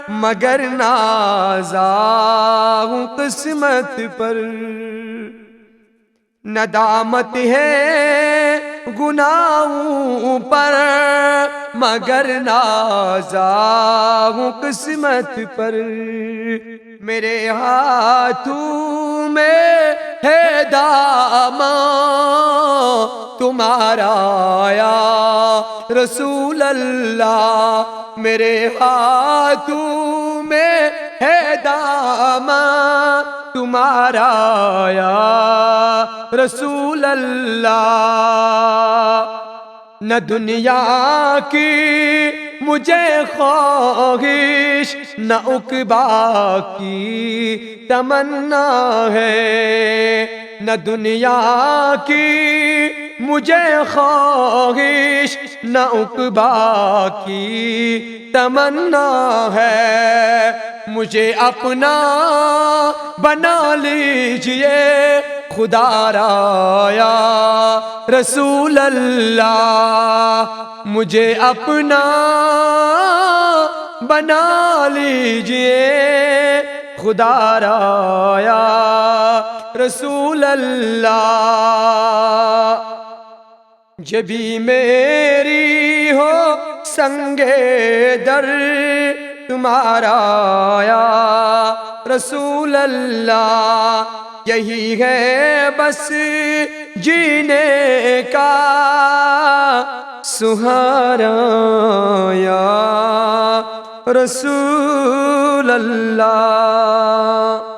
مگر نازا ہوں قسمت پر۔ ندامت ہے گناہوں پر مگر نازا ہوں قسمت پر۔ میرے ہاتھوں میں ہے دامن تمہارا یا رسول اللہ، میرے ہاتھوں میں ہے دامن تمہارا یا رسول اللہ۔ نہ دنیا کی مجھے خواہش، نہ عقبیٰ کی تمنا ہے۔ نہ دنیا کی مجھے خواہش نہ عقبیٰ کی تمنا ہے، مجھے اپنا بنا لیجئے خدا را یا رسول اللہ، مجھے اپنا بنا لیجئے خدا را یا رسول اللہ۔ جبھی میری ہو سنگ در تمہارا یا رسول اللہ، یہی ہے بس جینے کا سہارا یا رسول اللہ۔